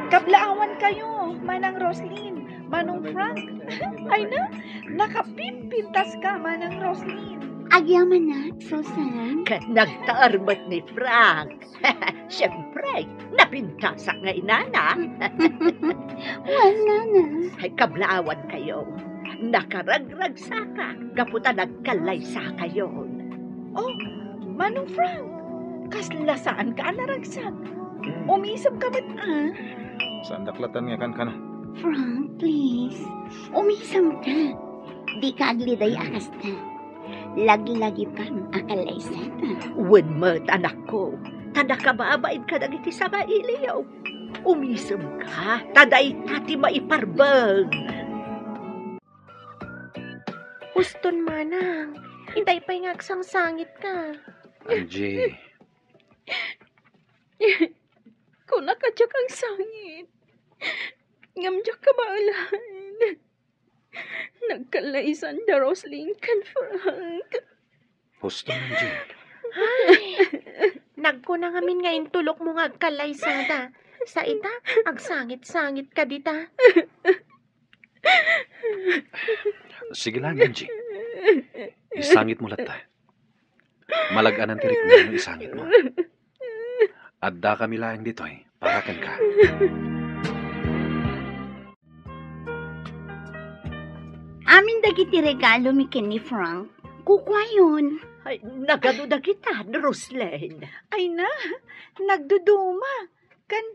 Kablaawan kayo, Manang Roslin, Manong Frank. Ay na, nakapimpintas ka, Manang Roslin. Agyamanak, Susan. Ket nagtaer met ni Frank. Siyempre, napintasak nga inana. Wen, nana. Ay, kablaawan kayo. Nakaragragsaka gapu ta nagkallaysa kayo. Oh, Manong Frank, kasla saan ka a naragsak? Umisem ka met, ah. Saan daklatan nga kankana? Frank, please. Umisem ka. Di ka agliday a kasta. Lagi-lagi pang a kallaysata. Wen met, anakko, ta nakababain kadagiti sangailiyo. Umisem ka, ta dayta ti maiparbeng. Uston, manang, itay pay nga agsangsangit ka. Angie. Kunak a diak agsangit. Ngem diak kabaelan. Nagkallaysan da Roslin ken Frank. Husto man, Jean. Ay, nagkuna ngamin nga intulokmo nga agkallaysada. Sa ita, agsangit-sangit ka dita. Sige lang, Angie. Isangit mo latta. Malag-anan ti riknam no isangit mo. Adda kami laeng ditoy para kenka. Amin dagiti regalo mi ken ni Frank, kukuayon. Ay, nagadu dagita, Roslyn? Ay na, nagduduma. Kan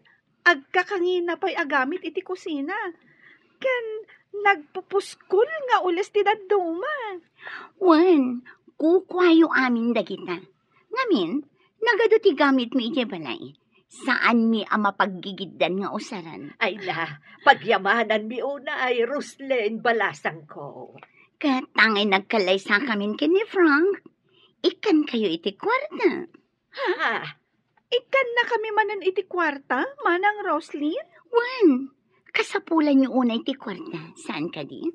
agkakangina pay a gamit iti kusina. Ken nagpupuskol nga ules ti dadduma. Wen, kukuayo amin dagita. Ngamin, nagadu ti gamitmi idiay balay. Saanmi a mapaggigiddan nga usaran. Ay na, pagyamananmi unay, Roslyn, balasangko. Ket tangay nagkallaysakamin ken ni Frank, ikkankayo iti kuarta. Ha? Ikkannakami manen iti kuarta, Manang Roslyn? Wen, kasapulanyo unay ti kuarta, saan kadi?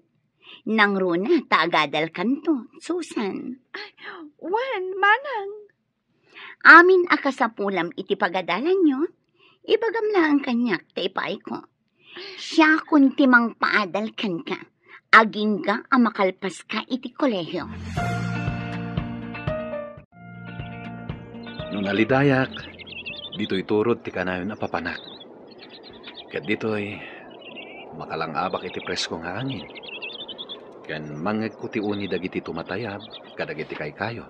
Nangruna ta agadalkanto, Susan. Ay, wen, Manang. Amin a kasapulam iti pagadalanyo, ibagam laeng kaniak ta ipaayko. Siakon ti mangpaadal kenka, agingga a makalpaska iti kolehio. No nalidayak, ditoy turod ti kanayon a papanak. Ket ditoy, makalangabak iti presko nga angin. Ken mangngegko ti uni dagiti tumatayab kadagiti kaykayo.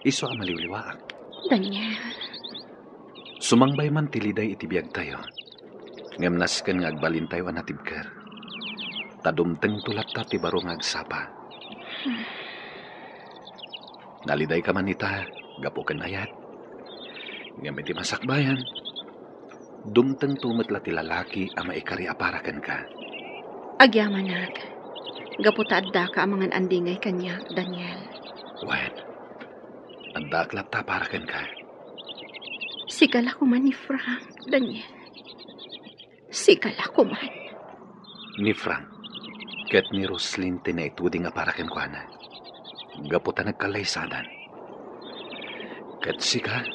Isu a maliwliwaak. Daniel. Sumangbay man ti liday iti biagtayo, ngem nasken nga agbalintayo a natibker. Ta dumtengto latta ti baro nga agsapa. Hmm. Nalidayka man ita gapu ken ayat. Ngem iti masakbayan, dumtengto met la ti lalaki a maikari a para kenka. Agyamanak, gapu ta addaka a mangan-andingay kaniak, Daniel. Wen, addaak latta para kenka. Sika la koma ni Frank, Daniel. Sika la koma. Ni Frank ket ni Roslyn ti naituding a para kenkuana. Gapu ta nagkallaysadan. Ket sika,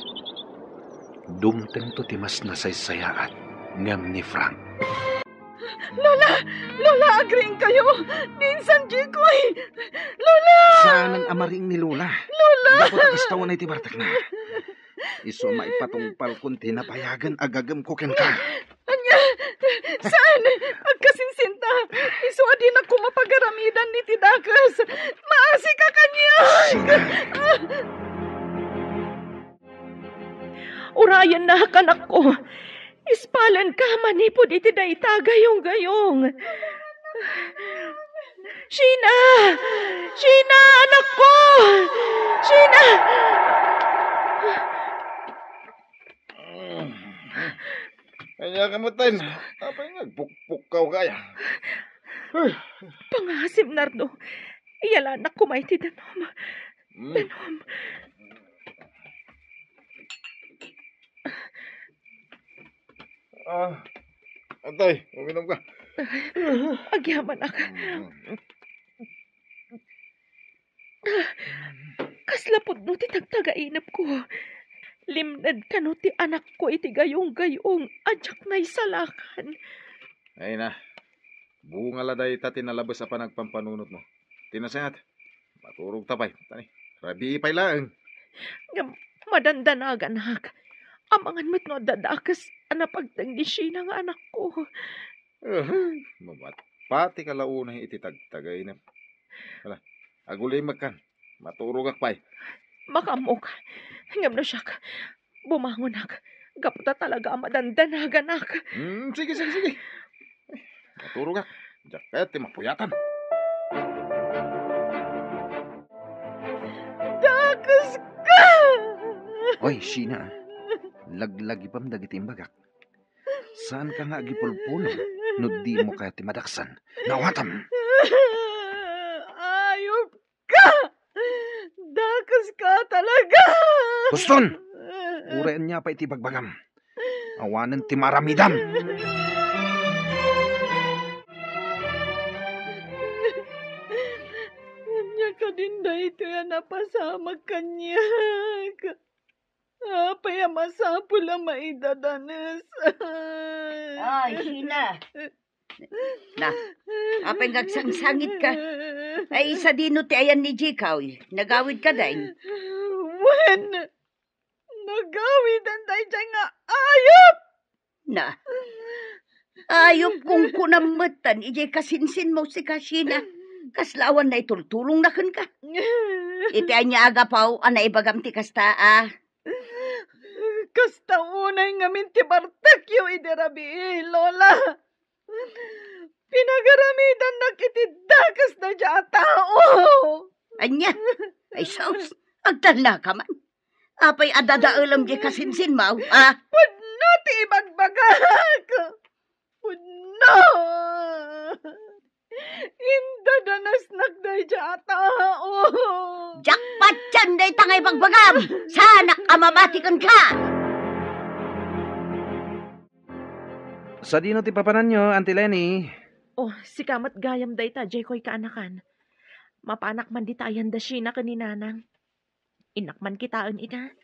dumtengto ti mas nasaysayaat ngem ni Frank. Lola! Lola, agriingkayo! Diin sandiakoy! Lola! Saanen a mariing ni Lola. Lola! Gapu ta kasta unay ti bartekna. Isu a maipatungpalkon ti napayagen a gagemko kenka. Ania? Saan? Agkasinsinta. Isu a dinakon mapagaramidan iti dakes. Maasika kaniak. Sina? Urayennak, anakko. Ispalenka manipud iti dayta gayong-gayong. Sheena! Sheena, anakko! Sheena! Ania ka met, Tay? Apay nga agpukpukkaw ka aya? Pangasim, Nardo. Iyalanak koma iti danum. Hmm. Danum. Ah, Tay, uminom ka. Agyamanak. Hmm. Kasla pudno ti tagtagainepko. Limned kano ti anakko iti gayong-gayong a diak naisalakan. Ay na, bunga la dayta ti nalabes a panagpampanunotmo. Ti nasayaat, maturogta pay. Tani, rabii pay laeng. Ngem madandanaganak. Amangan met no adda dakes a napagteng ni Sheena nga anakko. Uhuy, mamatpati ka la unay iti tagtagainep. Hala, agulimekkan. Maturogak pay. Makaammok. Ngem no siak, bumangonak. Gapu ta talaga a madandanaganak. Hmm, sige, sige, sige. Maturogak. Diak kayat ti mapuyatan. Dakeska! Oy, Sheena. Laglagipem dagiti imbagak. Saanka nga agipulpulong no dimo kayat ti madaksan. Naawatam! Ayupka! Dakeska talaga! Huston! Uray ania pay ti ibagbagam. Awanen ti maaramidam! Ania kadin daytoy a napasamak kaniak? Apay a masapul a maidadanes? Ay, Sheena. Na, apay nga agsangsangit ka? Ay, sadino ti ayan ni Jikoy? Nagawid ka, dayta? Wen, nagawidan daydiay nga ayup! Na, ayup, kunkunam met idiay kasinsinmo, sika, Sheena. Kasla awan naitultulongna kenka. Iti ania a gapu a naibagam ti kasta a? Kasta unay ngamin ti bartekyo idi rabii, Lola. Pinagaramidannak iti dakes daydiay a tao. Ania? Ay, sus, agtalna ka man. Apay a dadaelem diay kasinsinmo, a? Pudno ti ibagbagak! Pudno! Indadanesnak daydiay a tao! Diak patien dayta nga ibagbagam! Saanak a mamati kenka! Sadino ti papananyo, Auntie Leni? Oh, sika met gayam dayta, Jekoy kaanakan. Mapanak man dita ayan da Sheena ken ni Nanang. Innak man kitaen ida.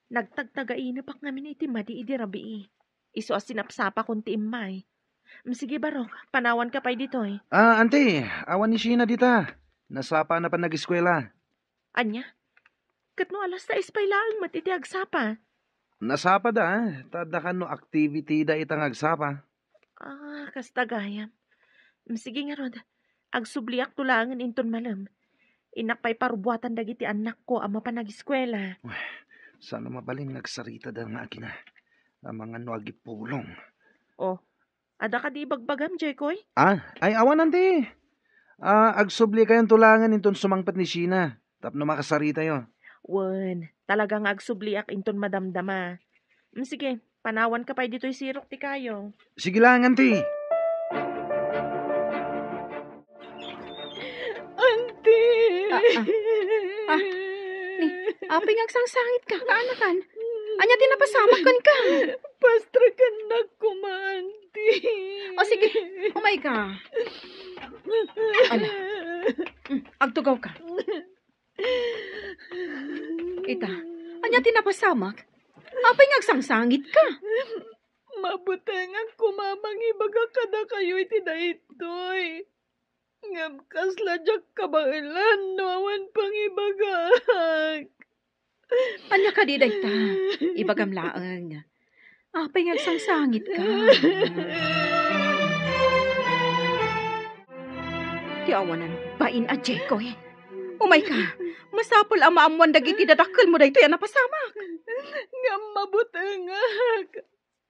Nagtagtagainepak ngamin iti madi idi rabii. Isu a sinapsapakon ti immay. Mm, sige, Barok, panawanka pay ditoy. Ah, Auntie, awan ni Sheena dita. Nasapana pay nagiskuela. Ania? Ket no alas sais pay laeng met iti agsapa? Nasapada, ta adda kano activity da ita nga agsapa. Ah, kasta gayam. Mm, sige ngarud, agsubliakto laengen inton malem. Innak pay parubuatan dagiti annakko a mapan agiskuela. Uy, saan a mabalin nga agsaritada nga agina. Amangan no agipulong. Oh, adda kadi ibagbagam, Jekoy? Ah, ay awan, Auntie. Ah, agsublikayonto laengen inton sumangpet ni Sheena tapno makasaritayo. Wen, talaga nga agsubliak inton madamdama. Mm, sige, panawanka pay ditoy sirok ti kayo. Sige laeng, Auntie. Auntie! Ah, ah. Ah, ni, apay nga agsangsangitka, kaanakan? Ania ti napasamak kenka? Pastrakennak koma, Auntie. O sige, umayka. Ala. Mm, agtugawka. Ita, ania ti napasamak? Apay nga agsangsangitka? Mabutengak koma mangibaga kadakayo iti daytoy. Ngem kasla diak kabaelan no awan pangibagak. Ania kadi dayta? Ibagam laeng. Apay nga agsangsangitka? Ti awanan bain a Jekoy. Umayka, masapul a maammuan dagiti dadakkelmo daytoy a napasamak. Ngem mabutengak.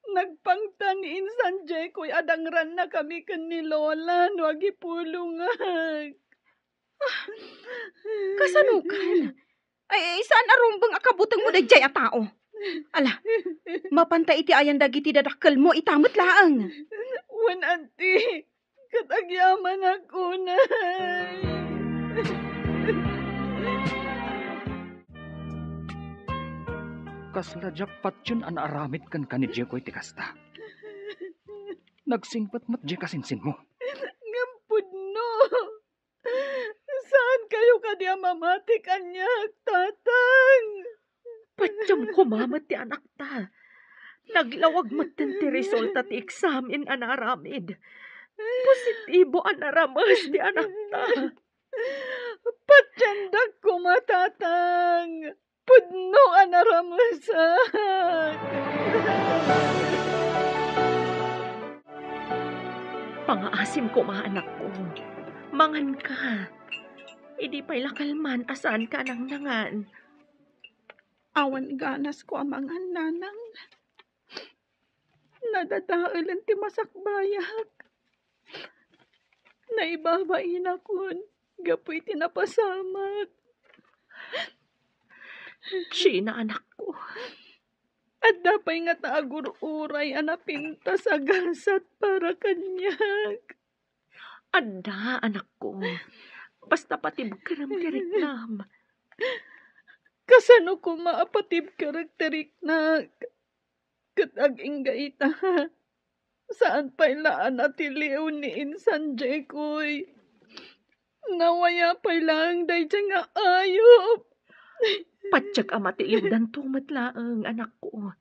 Nagpangtan ni Insan Jekoy a dangrannakami ken ni Lola no agipulongak. Ah, kasanokan? Ay, saan a rumbeng a kabutengmo daydiay a tao? Ala, mapanta iti ayan dagiti dadakkelmo, ita met laeng. Wen, anti, ket agyamanak unay. Kasla diak patien a naaramid kenka ni Jeko iti kasta. Nagsingpet met diay kasinsinmo. Ngem pudno. Saankayo kadi a mamati kaniak, Tatang? Patiem koma met ti anakta. Naglawag metten ti resulta ti eksamen a naaramid. Positibo a narames ti anakta. Patiendak koma, Tatang. Pudno a naramesak. Pangaasim koma, anakko. Manganka. Idi pay la kalman a saanka a nangnangan. Awan ganasko a mangan, nanang. Nadadaelen ti masakbayak. Naibabainakon gapu iti napasamak. Sheena, anakko. Adda pay ngata agur-uray a napintas a gasat para kaniak. Adda, anakko. Basta patibkerem ti riknam. Kasano koma a patibkerek ti riknak? Ket agingga ita, saan pay la a natiliw ni Insan Jekoy. Nawaya pay laeng daydiay nga ayup. Patiek a matiliwdanto met laeng, anakko.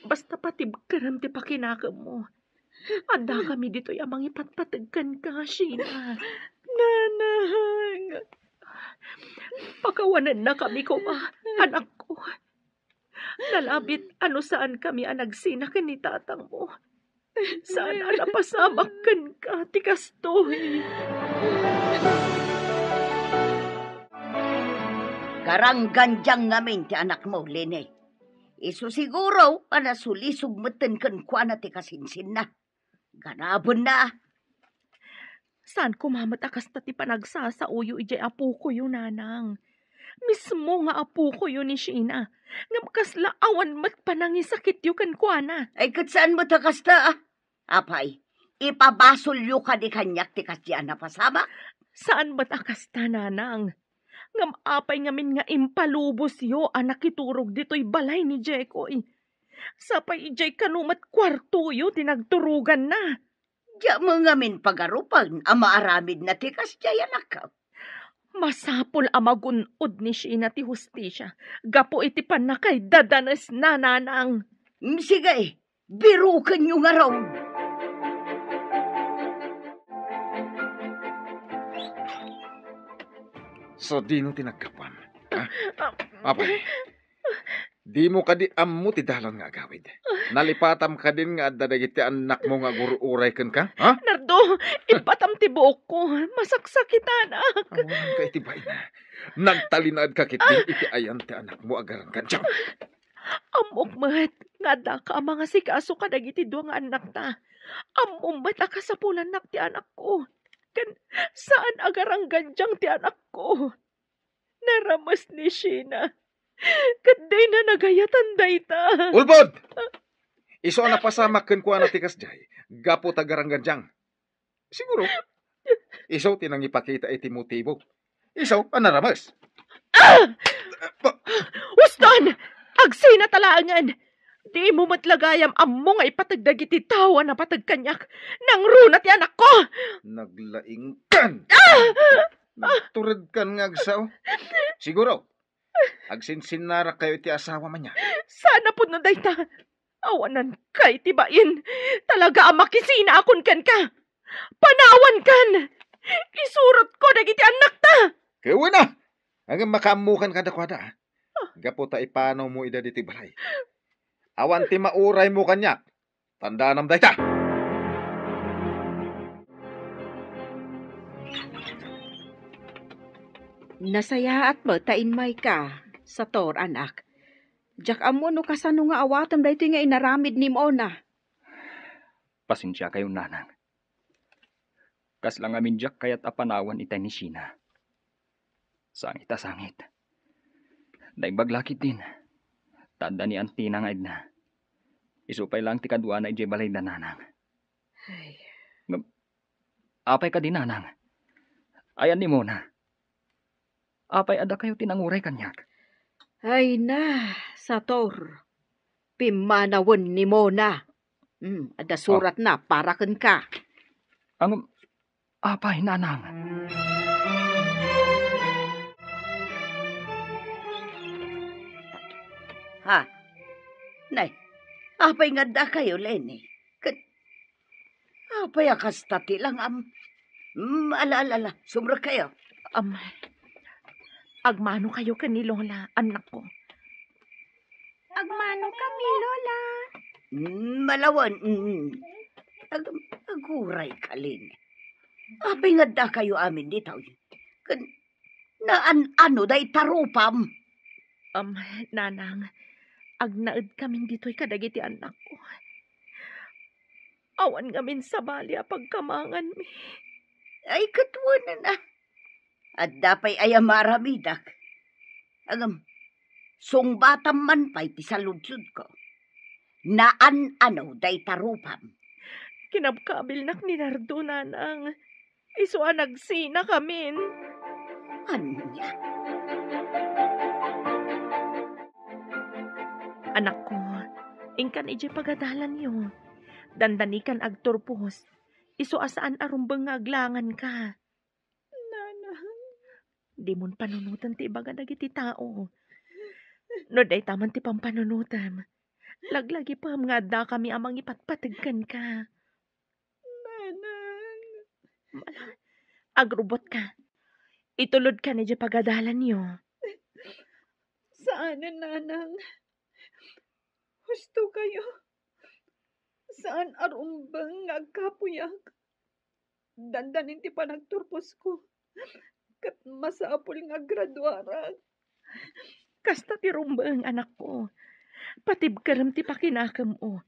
Basta patibkerem ti pakinakemmo. Addakami ditoy a mangipatpateg kenka, Sheena. Nanang! Pakawanennakami koma, anakko. Nalabit a no saankami a nagsina ken ni tatangmo. Saan a napasamak kenka ti kastoy. Garanggandiang ngamin ti anakmo, Lene. Isu siguro a nasulisog metten kenkuana ti kasinsinna. Ganabenna. Saan koma met a kasta ti panagsasaoyo idiay apokoyo, nanang. Mismo nga apokoyo ni Sheena. Ngem kasla awan met panangisakityo kenkuana. Ay, ket saan met a kasta, a? Apay, ipabasolyo kadi kaniak ti kasdiay a napasamak? Saan met a kasta, nanang. Ngem apay ngamin nga impalubosyo a nakiturog ditoy balay ni Jekoy? Sapay idiay kano met kuartoyo ti nagturoganna. Diak met ngamin pagarupen a maaramidna ti kasdiay, anakko. Masapul a magun-od ni Sheena ti hustisia gapu iti pannakaidadanesna, nanang. Mm, sige, birukenyo ngarud. Sadino ti naggapuam? Ha? Ah, apay, dimo kadi ammo ti dalan nga agawid? Nalipatam kadin nga adda dagiti annakmo nga agur-uray kenka? Ha? Nardo, ibbatam ti buokko. Masaksakitanak. Awanan ka iti baina. Nagtalinaedka ketdin iti ayan ti anakmo a garanggandiang. Ammok met nga addaka a mangasikaso kadagiti dua nga annakta. Ammom met a kasapulannak ti anakko. Ken saan a garanggandiang ti anakko. Narames ni Sheena. Ket dina nagayatan dayta. Ulbod! Isu a napasamak kenkuana ti kasdiay, gapu ta garanggandiang. Siguro, isu ti nangipakita iti motibo. Isu a narames. Ah! Ba- Uston! Agsinata laengen! Dimo met la gayam ammo nga ipateg dagiti tao a napateg kaniak. Nangruna ti anakko! Naglaingkan! Ah! Nagturedkan nga agsao. Siguro, agsinsinnarak kayo iti asawa man niya. Saan a pudno dayta. Awanan kay ti bain. Talaga a makisinaakon kenka. Panawankan! Isurotko dagiti annakta! Kawena! Ngem makaammokan kadakuada, a. Gapu ta ipanawmo ida ditoy balay. Awan ti mauraymo kaniak. Tandaanam dayta! Nasayaat met ta immayka, Sator, anak. Diak ammo no kasano nga awatem daytoy nga inaramid ni Mona. Pasensiakayo, nanang. Kasla ngamin diak kayat a panawan itay ni Sheena. Sangit a sangit. Naimbag la ketdin. Ta adda ni antina nga edna. Isu pay laeng ti kaduana idiay balayda, nanang. Ay. Ngem, apay kadi, nanang? Ayan ni Mona? Apay a dakayo ti nanguray kaniak? Ay na, Sator. Pimmanawen ni Mona. Hmm, adda suratna para kenka. Ang, apay, nanang? Ha? Nay, apay nga adda kayo, Leni? Ket apay a kasta ti langam? Hmm, ala, ala, ala, sumrekkayo. Am, agmano kayo ken ni Lola, annakko. Agmano kami, Lola. Hmm, malawen. Hmm. Ag-, aguray ka, Leni. Apay nga adda kayo amin ditoy? Ken naan-ano dayta rupam? Am, nanang, agnaed kamin ditoy kadagiti annakko. Awan ngamin sabali a pagkamanganmi. Ay, ket wen a. Adda pay aya maaramidak? Ngem, sungbatam man pay ti saludsodko. Naan-ano dayta rupam? Kinabkabilnak ni Nardo, nanang. Isu a nagsinakamin. Ania? Anakko, inkan idiay pagadalanyo. Dandanikan agturpos. Isu a saan a rumbeng nga aglanganka. Nanang. Dimon panunoten ti ibaga dagiti tao. No dayta man ti pampanunotem, laglagipem nga addakami a mangipatpateg kenka. Nanang. Agrubotka. Itulodka idiay pagadalanyo. Saanen, nanang. Husto kayo. Saan a rumbeng nga agkapuyak. Dandanin ti panagturposko. Ket masapul nga agraduarak. Kasta ti rumbeng, anakko. Patibkerem ti pakinakemmo.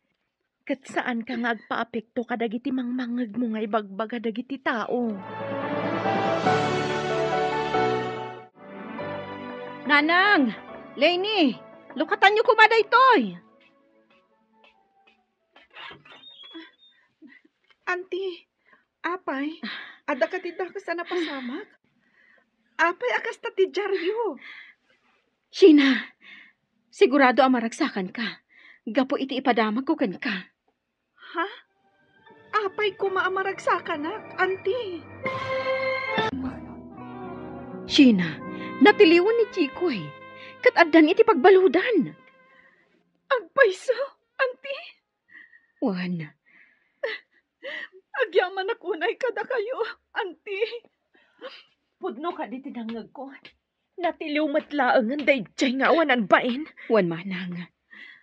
Ket saanka nga agpaapekto kadagiti mangmangngegmo nga ibagbaga dagiti tao. Nanang! Leni! Lukatanyo koma daytoy! Auntie, apay, adda kadi dakes a napasamak? Apay a kasta ti diaryo? Sheena, sigurado a maragsakanka gapu iti ipadamagko kenka. Ha? Apay koma a maragsakanak, Auntie? Sheena, natiliwan ni Jikoy, ket addan iti pagbaludan. Agpayso, Auntie? Wen. Agyamanak unay kadakayo, Auntie. Pudno kadi ti nangngegko. Natiliw met laengen daydiay nga awanan bain. Wen manang,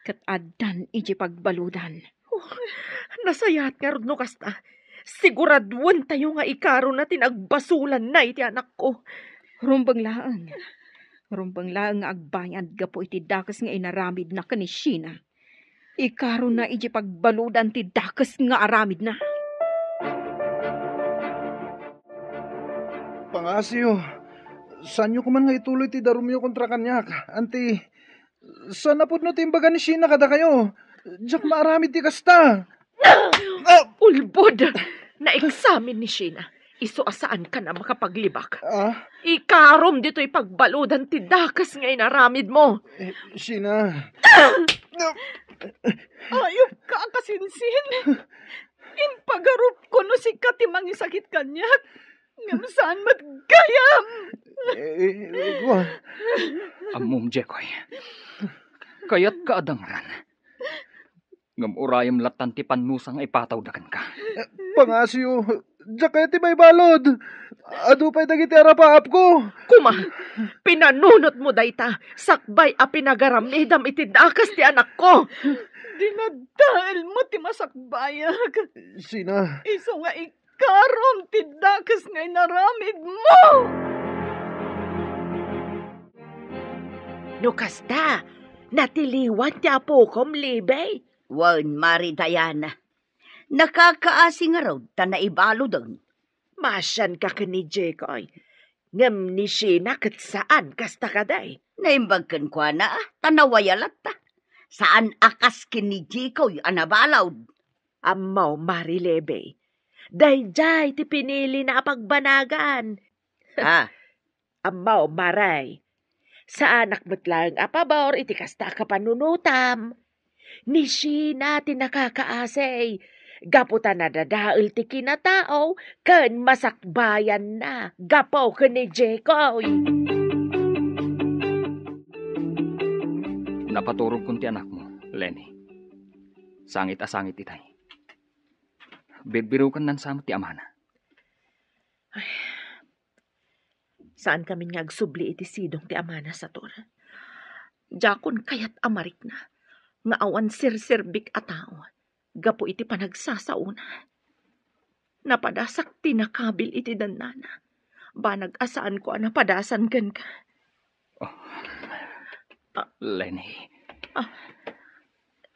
ket addan idiay pagbaludan. Oh, nasayaat ngarud no kasta. Siguraduentayo nga ikarona ti nagbasolanna iti anakko. Rumbeng laeng. Rumbeng laeng nga agbayad gapu iti dakes nga inaramidna ken ni Sheena. Ikarona idiay pagbaludan ti dakes nga aramidna. Pangasiyo, saanyo koma nga ituloy ti darumyo kontra kaniak, Auntie. Saan a pudno ti imbaga ni Sheena kadakayo. Diak maaramid ti kasta. Ulbod! Naeksamin ni Sheena. Isu a saankan a makapaglibak. Ah? Ikarom ditoy pagbaludan ti dakes nga inaramidmo. Eh, Sheena. Ayupka a kasinsin. Impagarupko no sika ti mangisakit kaniak. Ngem saan met gayam. Eh, eh, wa- Ammom, Jekoy. Kayatka a dangran. Ngem urayem lattan ti pannusa nga ipatawda kenka. Pangasiyo, diak kayat ti maibalud. Adu pay dagiti arapaapko. Kuma, pinanunotmo dayta sakbay a pinagaramidam iti dakes ti anakko. Dinadaelmo ti masakbayak. Sheena. Isu nga ikarom ti dakes nga inaramidmo. No kasta, natiliwan ti apokom, Libby? Wen, Mari Diana. Nakakaasi ngarud ta naibaluden. Maasianka ken ni Jekoy. Ngem ni Sheena ket saan kasta kadi. Naimbag kenkuana, ta nawaya latta. Saan a kas ken ni Jikoy a nabalud. Ammo, Mari Lebe. Daydiay ti pinilina a pagbanagan. Ah, Ammo, Mari. Saanak met laeng a pabor iti kasta a kapanunotam. Ni Sheena ti nakakaasi. Gapu ta nadadael ti kinatao ken masakbayanna gapu ken ni Jikoy. Napaturogkon ti anakmo, Leni. Sangit a sangit itay. Birbirukennan sa met ti amana. Ay, saan kamin nga agsubli iti sidong ti amana, Sator. Diakon kayat a marikna nga awan serserbik a tao gapu iti panagsasaona. Napadasak ti nakabil iti dannana. Banag a saanko a napadasan kenka. Oh. Ah. Leni. Ah.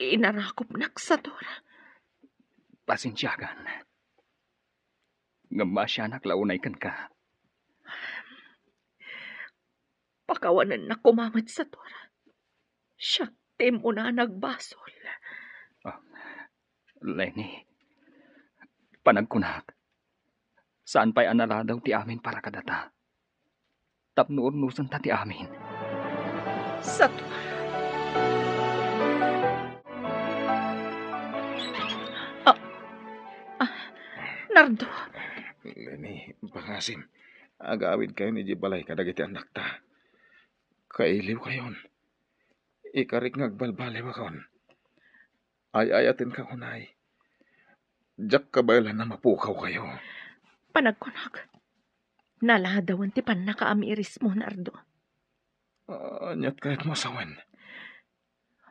Inarakopnak, Sator. Pasensiakan. Ngem maasianak la unay kenka. Pakawanennak koma met, Sator. Siak ti immuna a nagbasol. Ah, Leni, panagkunak, saan pay a naladaw ti amin para kadata. Tapno urnusenta ti amin. Sator. Ah, ah, Nardo. Leni, pangasim. Agawidkayon idiay balay kadagiti annakta. Kailiwkayon. Ikarik nga agbalbaliwakon. Ay-ayatenka unay. Diak kabaelan a mapukawkayo. Panagkunak, naladawen ti pannakaamirismo, Nardo. Ah, ania't kayatmo a sawen?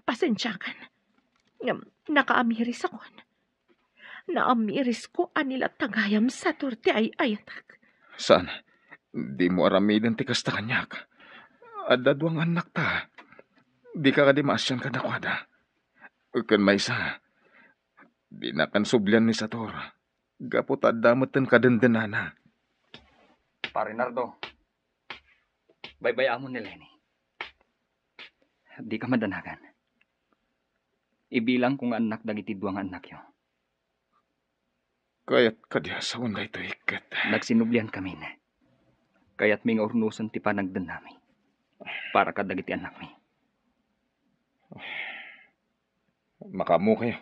Pasensiakan. Ngem, nakaamirisakon. Naamirisko a ni latta gayam, Sator, ti ay-ayatek. Saan? Dimo aramiden ti kasta kaniak. Adda dua nga annakta. Dika kadi maasian kadakuada. Ken maysa, dinakan sublian ni Sator, gapu ta adda metten kadendenana. Pare Nardo, baybay-amon ni Leni. Dika madanagan. Ibilangko nga annak dagiti dua nga annakyo. Kayat kadi a sawen daytoy ket nagsinubliankamin. Kayatmi nga urnosen ti panagdennami para kadagiti annakmi. Makaammokayo.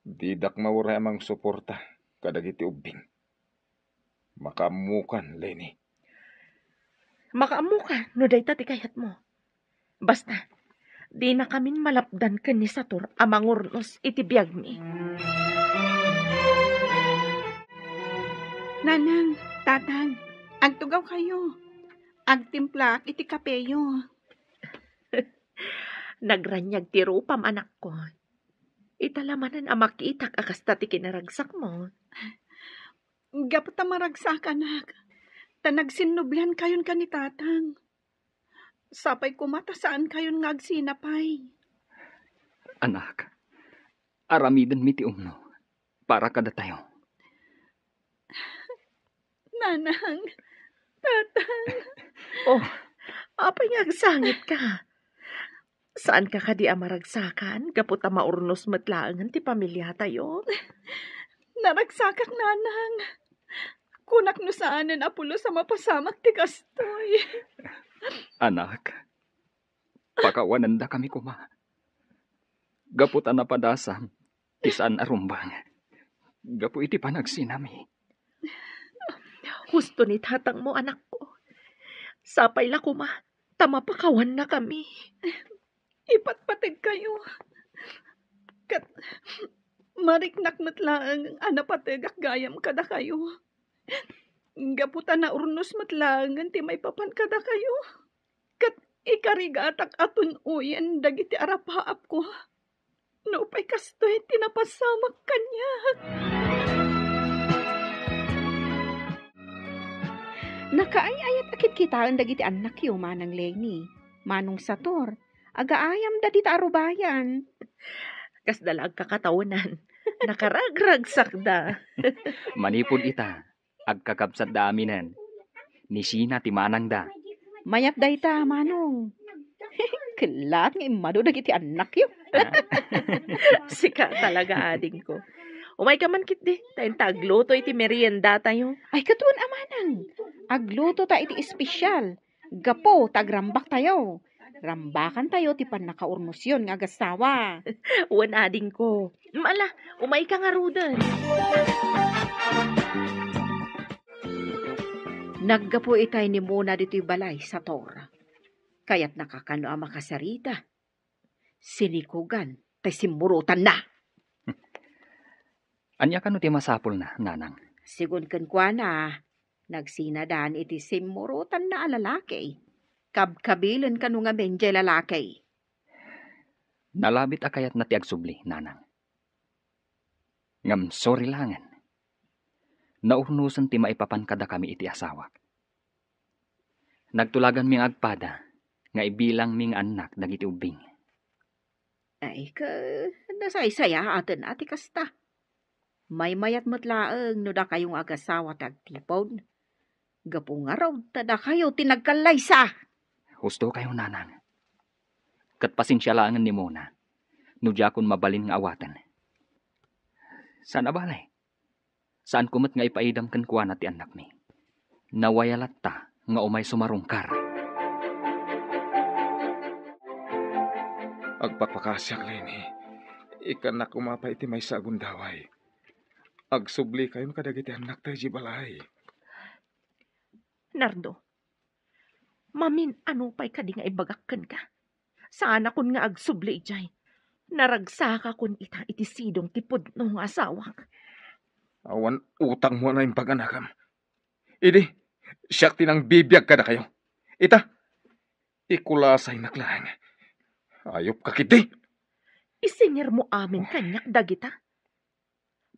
Didak mauray a mangsuporta kadagiti ubbing. Makaammokan, Leni. Makaammokan no dayta ti kayatmo. Basta, dinakamin malapdan ken ni Sator a mangurnos iti biagmi. Nanang, Tatang, agtugawkayo. Agtimplaak iti kapeyo. Nagraniag ti rupam, anakko. Ita la manen a makitak a kasta ti kinaragsakmo. Gapu ta maragsakanak, ta nagsinnubliankayon ken ni Tatang. Sapay koma ta saankayon nga agsinapay. Anak, aramidenmi ti umno para kadatayo. Nanang, Tatang. Oh, apay nga agsangitka? Saanka kadi a maragsakan gapu ta maurnos met laengen ti pamiliatayo? Naragsakak, Nanang. Kunak no saanen a pulos a mapasamak ti kastoy. Anak, pakawanendakami koma. Gapu ta napadasam ti saan a rumbeng gapu iti panagsinami. Husto ni tatangmo, anakko. Sapay la koma ta mapakawannakami. Ipatpategkayo. Ket mariknak met laeng a napategak gayam kadakayo. Gapu ta naurnos met laengen ti maipapan kadakayo. Ket ikarigatak a tun-oyen dagiti arapaapko. Nupay kastoy ti napasamak kaniak. Nakaay-ayat a kitkitaen dagiti annakyo, Manang Leni, Manong Sator, agaayamda dita a rubayan. Kasda la agkakataonan. Nakaragragsakda. Manipud ita, agkakabsatda aminen. Ni Sheena ti manangda. Mayat dayta, Manong. Ti laat nga immadu dagiti annakyo. Ah. Sika talaga, adingko. Umayka man ketdi, ta inta agluto iti meriendatayo. Ay, ket wen a, manang. Agluto ta iti espesyal. Gapu ta agrambaktayo. Rambakantayo ti pannakaurnosyon nga agassawa. Wen, adingko. Mala, umayka ngaruden. Naggapu itay ni Mona ditoy balay, Sator. Kayatna kakano a makasarita. Sinikugan tay simmurotanna. Ania kano ti masapulna, nanang? Sigun kenkuana, nagsinadan iti simmurotanna a lalaki. Kabkabilen kano ngamin jay lalaki. Nalabit a kayatna ti agsubli, nanang. Ngem sorry laengen. Naurnosen ti maipapan kadakami iti asawak. Nagtulaganmi nga agpada nga ibilangmi nga annak dagiti ubbing. Ay, ka, nasaysayaaten a ti kasta. Maymayat met laeng no dakayo nga agasawa ti agtipon. Gapu ngarud ta dakayo ti nagkallaysa. Husto kayo, nanang. Ket pasensia laengen ni Mona no diakon mabalin nga awaten. Saan a bale, saanko met nga ipaidam kenkuana ti annakmi. Nawaya latta nga umay sumarungkar. Agpakpakasiak, Leni. Ikkannak koma pay iti maysa a gundaway. Agsubli kayon kadagiti annakta idiay balay. Nardo, mamin-ano pay kadi nga ibagak kenka? Saanakon nga agsubli idiay. Naragsakakon ita iti sidong ti pudno nga asawak. Awan utangmo a naimbag, anakam. Idi, siak ti nangbibiag kadakayo. Ita, ikulasaynak laeng. Ayupka ketdi. Isingirmo amin kaniak dagita.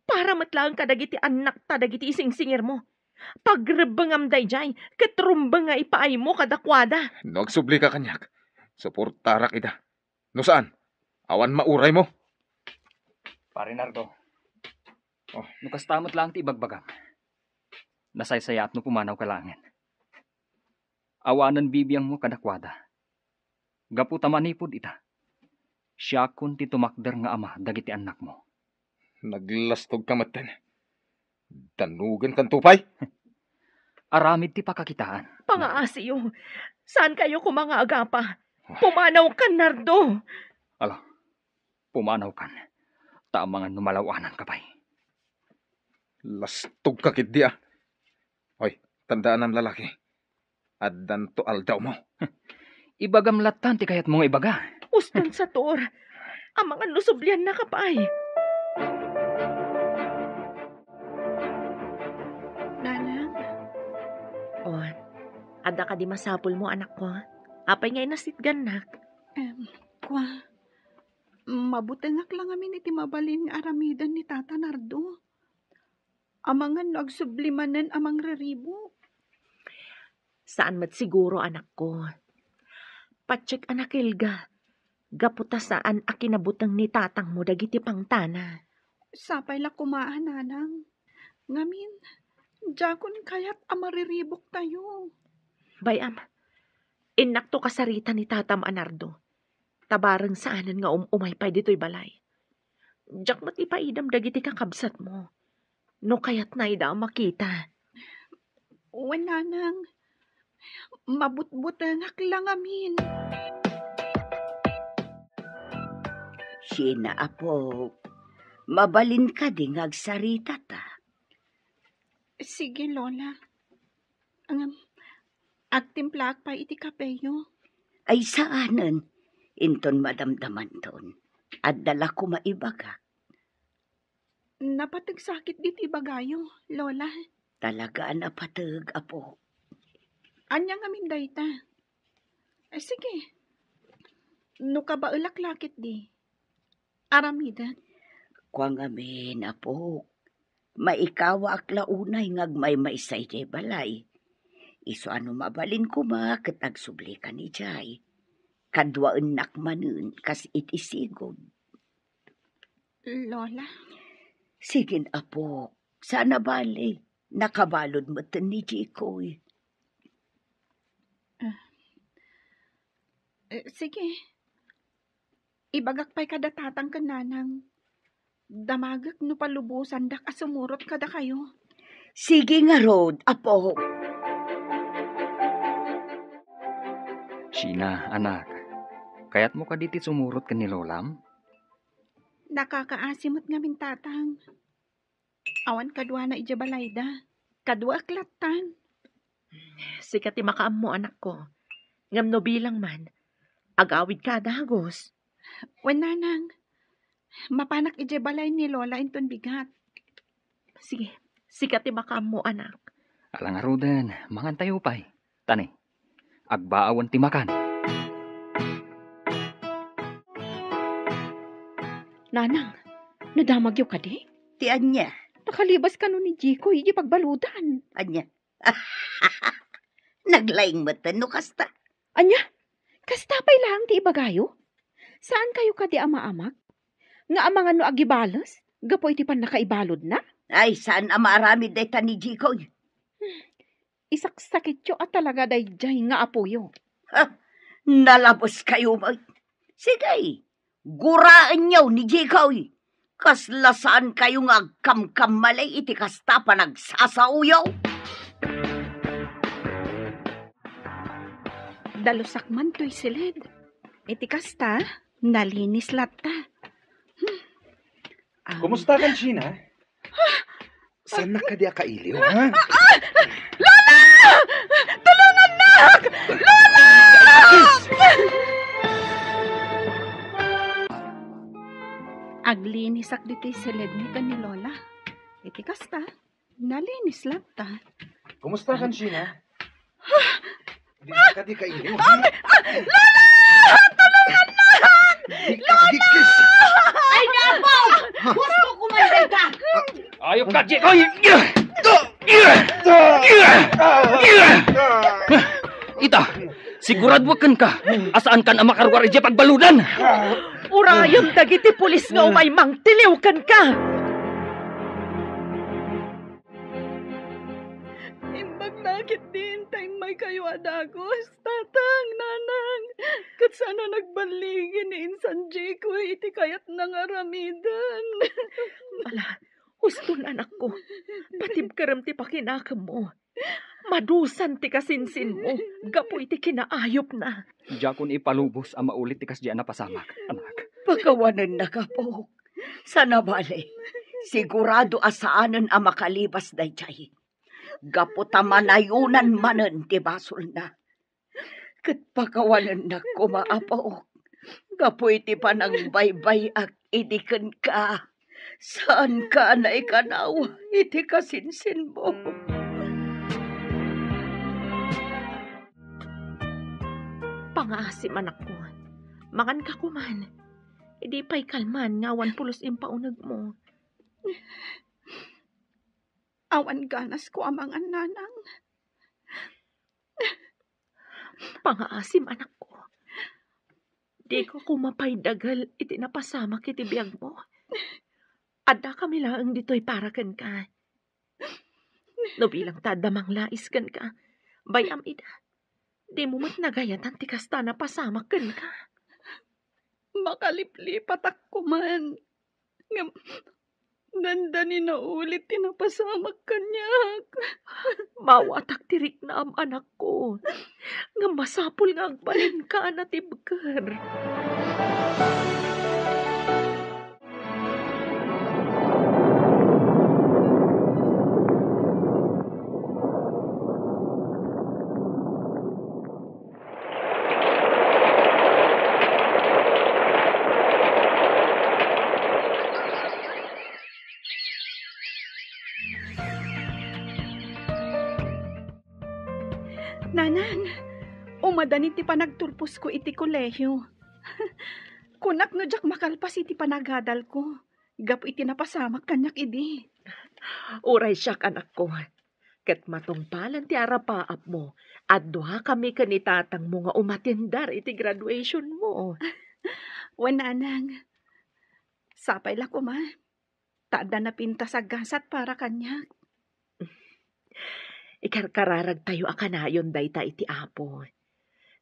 Para met laeng kadagiti annakta dagiti isingsingirmo. Pagrebbengam daydiay, ket rumbeng nga ipaaymo kadakuada. No agsublika kaniak, suportarak ida. No saan, awan mauraymo. Pare Nardo, oh, no kasta met laeng ti ibagbagam, nasaysayaat no pumanawka laengen. Awanen bibiangmo kadakuada. Gapu ta manipud ita, siakon ti tumakder nga ama dagiti annakmo. Naglastogka metten. Dannugenkanto pay? Aramid ti pakakitaan. Pangaasiyo. Saankayo koma nga agapa. Pumanawkan, Nardo. Ala, pumanawkan. Ta amangan no malaw-ananka pay. Lastogka ketdi, a. Oy, tandaanam, lalaki. Addanto aldawmo. Ibagam lattan ti kayatmo nga ibaga. Uston, Sator. Amangan no subliannaka pay. Nanang. Oh, adda kadi masapulmo, anakko? Apay nga inasitgannak? Em, kua, mabutengak la ngamin iti mabalin nga aramiden ni Tata Nardo. Amangan no agsubli manen a mangriribo. Saan met siguro, anakko. Patiek a nakelga, gapu ta saan a kinabuteng ni tatangmo dagiti pangtana. Sapay la koma a, nanang. Ngamin, diakon kayat a maririboktayo. Bay-am, innakto kasarita ni tatam a Nardo. Ta bareng saanen nga um-umay pay ditoy balay. Diak met ipaidam dagiti kakabsatmo no kayatna ida a makita. Wen, nanang, mabutbutengak la ngamin. Siena, apok? Mabalin kadi nga agsarita ta? Sige, Lola. Ngem, agtimplaak pay iti kapeyo. Ay, saanen. Inton madamdamanton, adda la koma ibagak. Napateg sa ketdi ti ibagayo, Lola. Talaga a napateg, apo. Ania ngamin dayta? Eh, sige. No kabaelak la ketdi, aramidek. Kua ngamin, apok. Maikawaak la unay nga agmaymaysa idiay balay. Isu a no mabalin koma ket agsublikan idiay. Kaduaennak manen kas iti sigud. Lola? Sige, apok. Saan a bale. Nakabalud metten ni Jikoy. Ah. Eh, sige. Ibagak pay kada tatang ken nanang. Damagek no palubosandak a sumurot kadakayo. Sige ngarud, apo. Sheena, anak, kayatmo kadi ti sumurot ken ni lolam? Nakakaasi met ngamin, tatang. Awan kaduana idiay balayda. Kaduaek lattan. Sika ti makaammo, anakko. Ngem no bilang man, agawidka a dagus. Wen, nanang, mapanak idiay balay ni Lola inton bigat. Sige, sika ti makaammo, anak. Ala ngaruden, mangantayo pay. Tani, agbaawen ti makan. Nanang, nadamagyo kadi? Ti ania? Nakalibas kano ni Jikoy idiay pagbaludan. Ania? Naglaing metten no kasta. Ania? Kasta pay laeng ti ibagayo? Saan kayo kadi a maamak? Nga amangan no agibales gapu iti pannakaibaludna? Ay, saan a maaramid dayta ni Jikoy. Isaksakityo a talaga daydiay nga apoyo. Ha? Nalabes kayo met. Sige, guraenyo ni Jikoy. Kasla saan kayo nga agkamkammalay iti kasta panagsasaoyo. Dalusak man toy siled. Iti kasta, nalinis latta. Hmm. Ah. Kumusta kan, Sheena? Saannak kadi a kailiw, ha? Ah! Lola! Tulongannak! Lola! Aglinisak ditoy siledmi ken ni Lola. Iti kasta, nalinis latta. Kumusta kan, Sheena? Di ka, di ka iliw, ha? Ah, ah, Lola! Tulongannak! Di ka, di ka. Ay, napaw! Gusto ko man ka! Ayok ka, Jikoy! Ita, sigurado kenka, a saankan a makaruar idiay pagbaludan. Urayon dagiti pulis nga umay mangtiliw kenka. Imbag la ketdi ta immaykayo a dagus, tatang, nanang, ket saan a nagballigi ni insan Jikoy iti kayatna nga aramiden. Ala, huston, anakko. Patibkerem ti pakinakemmo. Madusan ti kasinsinmo gapu iti kinaayupna. Diakon ipalubos a maulit ti kasdi a napasamak, anak. Pakawanennak, apok. Saan a bale, sigurado a saanen a makalibas daydiay. Gapu ta manayonan manen ti basolna. Ket pakawanennak koma, apok, gapu iti panangbaybay-ak idi kenka. Saanka a naikanaw iti kasinsinmo. Pangaasim, anakko. Manganka koman. Idi pay kalman nga awan pulos impaunegmo. Awan ganasko a mangan, nanang. Pangaasim, anakko. Dika koma pay dagel iti napasamak iti biagmo. Addakami laeng ditoy para kenka. No bilang ta adda manglais kenka, bay-am ida. Dimo met nagayatan ti kasta a napasamak kenka. Makaliplipatak koman. Ngem, dandani naulit ti napasamak kaniak. Maawatak ti riknam, anakko. Ngem masapul nga agbalinka a natibker. Nanang, umadani ti panagturposko iti kolehio. Kunak no diak makalpas iti panagadalko, gapu iti napasamak kaniak idi. Uray siak, anakko. Ket matungpalan ti arapaapmo, adduakami ken ni tatangmo nga umatindar iti graduationmo. Wen, nanang, sapay la koma, ta adda napintas a gasat para kaniak. Ikarkararagtayo a kanayon dayta iti Apo.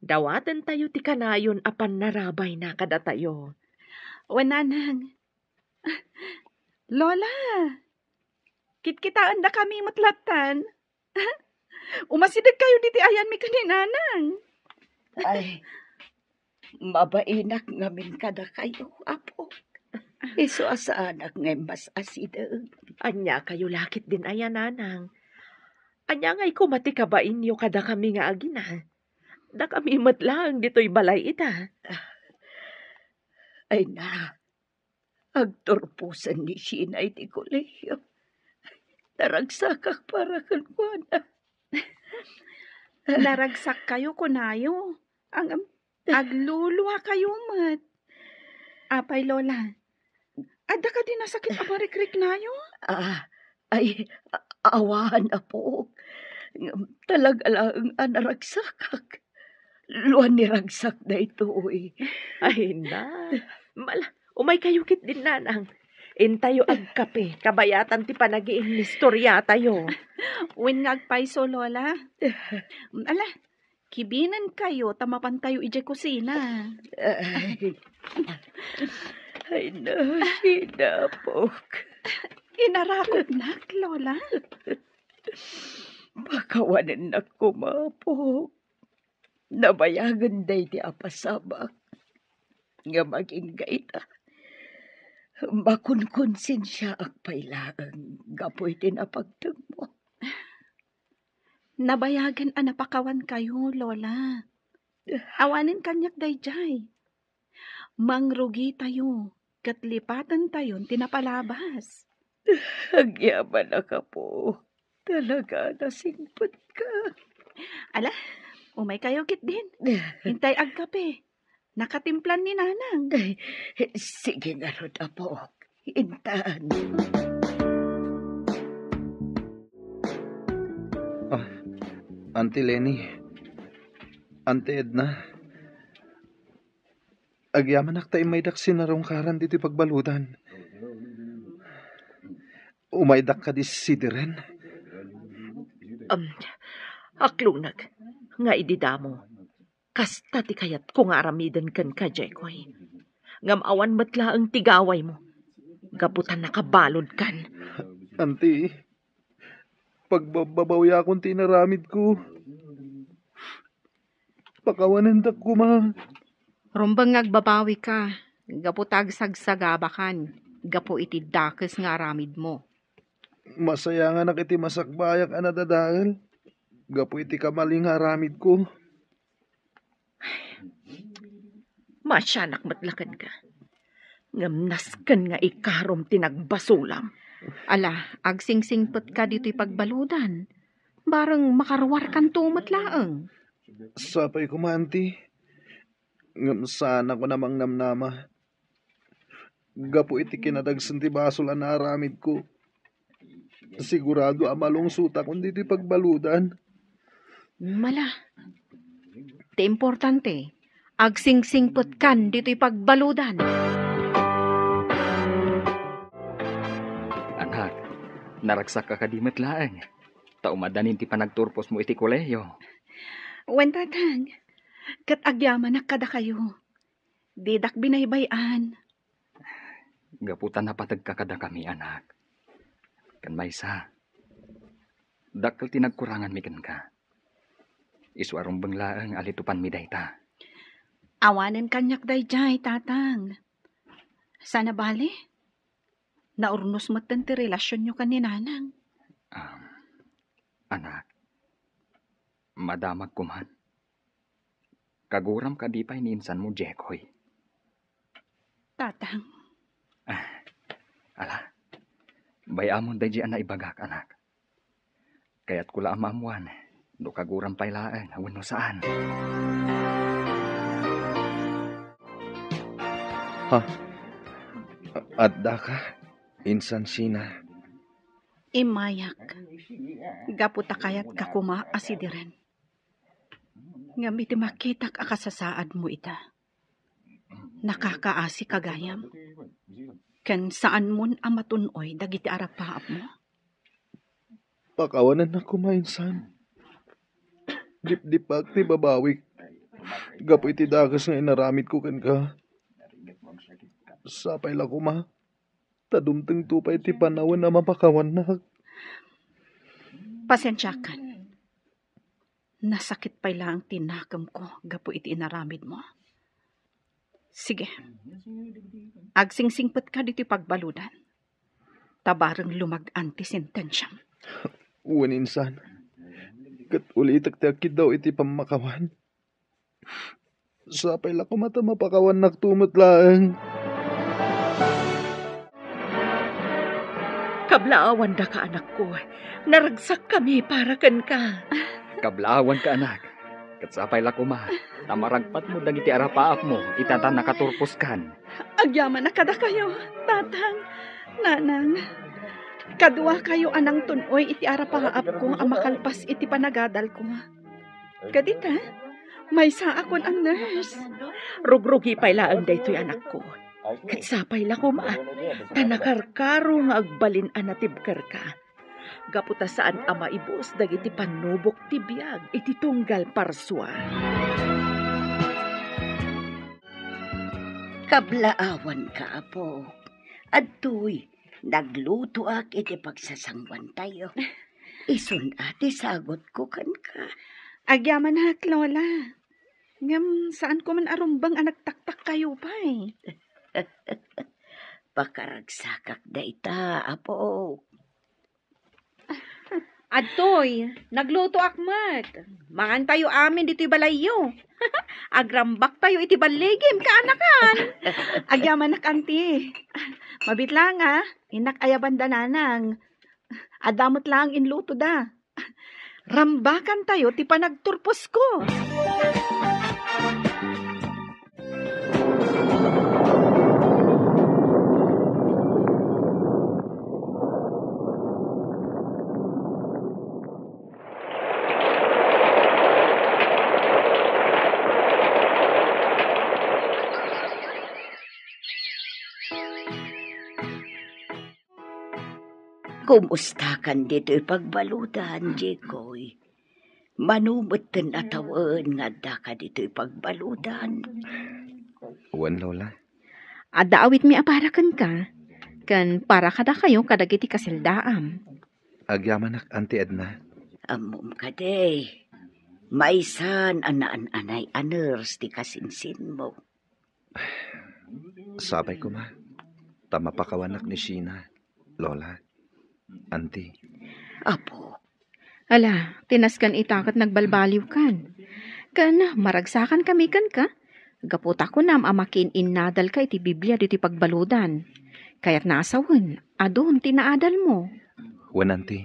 Dawatentayo ti kanayon a pannarabayna kadatayo. Wen, Nanang. Lola, kitkitaendakami met lattan. Umasidegkayo ditoy ayanmi ken ni Nanang. Ay, mabainak ngamin kadakayo, Apo. Isu a saanak nga immas-asideg. Ania kayo lakit din aya, Nanang? Ania ngay koma ti kabainyo kadakami nga agina? Dakami met laeng ditoy balay ita. Ay na, agturposen ni Sheena iti kolehio. Naragsakak para kenkuana. Naragsakkayo, kunayo. Ang, agluluakayo met. Apay, Lola? Adda kadi nasakit a marikriknayo? Ah, ay, a-, awan, Apo. Ngem talaga laeng a naragsakak. Luan ni ragsak daytoy. Ay na. Mala, umay kayo kit din, Nanang. Intayo agkape, kabayatan ti panagiinnistoriatayo. Wen nga agpayso, Lola. Ala, kibinenkayo ta mapantayo idiay kusina. Ay. Ay na, Sheena, Apok. Inarakopnak, Lola. Pakawanennak koma, Apok. Nabayagen daydi a pasabak. Ngem agingga ita, makonkonsensiaak pay laeng gapu iti napagtengmo. Nabayagen a napakawankayo, Lola. Awanen kaniak daydiay. Mangrugitayo ket lipatentayon ti napalabas. Agyamanak, Apo. Talaga, nasingpetka. Ala, umaykayo ketdin. Intay agkape. Nakatimplan ni Nanang. Sige ngarud, Apo. Intan. Ah, Auntie Leni. Auntie Edna. Agyamanak ta immaydak sinarungkaran ditoy pagbaludan. Umaydak kadi sidiren? Am, akluneg nga idi damo. Kasta ti kayatko nga aramiden kenka, Jekoy. Ngem awan met laeng ti gawaymo. Gapu ta nakabaludkan. Auntie, pagbabbabawiakon ti inaramidko. Pakawanendak koma. Rumbeng nga agbabawika, gapu ta agsagsagabakan, gapu iti dakes nga aramidmo. Masayanganak iti masakbayak a nadadael, gapu iti kamalin nga aramidko. Maasianak met la kenka. Ngem nasken nga ikarom ti nagbasolam. Ala, agsingsingpetka ditoy pagbaludan. Bareng makaruarkanto met laeng. Sapay koma, Auntie. Ngem saanakon a mangnamnama. Gapu iti kinadagsen ti basol a naaramidko, sigurado a malungsotakon ditoy pagbaludan. Mala. Ti importante, agsingsingpetkan ditoy pagbaludan. Anak, naragsakka kadi met laeng, ta umadanin ti panagturposmo iti kolehiyo. Wen, Tatang, ket agyamanak kadakayo. Didak binaybay-an. Gapu ta napategka kadakami, anak. Ken maysa, dakkel ti nagkuranganmi kenka. Isu a rumbeng laeng a litupanmi dayta. Awanen kaniak daydiay, Tatang. Saan a bale? Naurnos metten ti relasionyo ken ni Nanang. Um, anak, madamagko man. Kaguram kadi pay ni insanmo, Jekoy? Tatang. Ah, ala. Bay-amon daydi a naibagak, anak. Kayatko la a maammuan no kaguram pay laeng wenno saan. Ha? A-, addaka, Insan Sheena? Immayak. Gapu ta kayatka koma a sidiren. Ngem iti makitak a kasasaadmo ita, nakakaasi ka gayam, ken saanmon a matun-oy dagiti arabbaabmo. Pakawanennak koma, insan. Dipdipak ti babawik gapu iti dakes nga inaramidko kenka. Sapay la koma, ta dumtengto pay ti panawen a mapakawannak. Pasensiakan. Nasakit pay laeng ti nakemko gapu iti inaramidmo. Sige, agsingsingpetka ditoy pagbaludan, ta bareng lumag-an ti sentensiam. Wen insan, ket ulitek ti agkiddaw iti pammakawan. Sapay la koma ta mapakawannakto met laeng. Kablaawandaka, anakko. Naragsakkami para kenka. Kablaawanka, anak. Ket sapay la koma ta maragpatmo dagiti arapaapmo ita ta nakaturposkan. Agyamanak kadakayo, tatang, nanang. Kaduakayo a nangtun-oy iti arapaapko a makalpas iti panagadalko. Ket ita, maysaakon a nurse. Rugrugi pay laeng daytoy, anakko. Ket sapay la koma ta nakarkaro nga agbalin a natibkerka. Gapu ta saan a maibus dagiti pannubok ti biag iti tunggal parsua. Kablaawanka, Apo. Adtoy, naglutoak iti pagsasanguantayo. Isun a ti sagutko kenka. Agyamanak, Lola. Ngem saanko man a rumbeng a nagtaktakkayo pay. Pakaragsakak dayta, Apo. Adtoy, naglutoak met. Mangantayo amin ditoy balayyo. Agrambaktayo iti balligim, kaanakan. Agyamanak, anti. Mabiit laeng, a. Innak ayabanda, nanang. Adda met laeng inlutoda. Rambakantayo ti panagturposko. Kumustakan ditoy pagbaludan, Jekoy? Mano metten a tawen nga addaka ditoy pagbaludan? Wen, Lola. Adda awitmi a para kenka, ken para kadakayo kadagiti kaseldaam. Agyamanak, Anti Edna. Ammom kadi, maysan a naan-anay a nurse ti kasinsinmo. Sapay koma, ta mapakawanak ni Sheena, Lola, Anti. Apo. Ala, ti nasken ita ket nagbalbaliwkan. Ken maragsakankami kenka, gapu ta kunam a makiin-innadalka iti Biblia ditoy pagbaludan. Kayatna a sawen, adun ti naadalmo. Wen, Anti,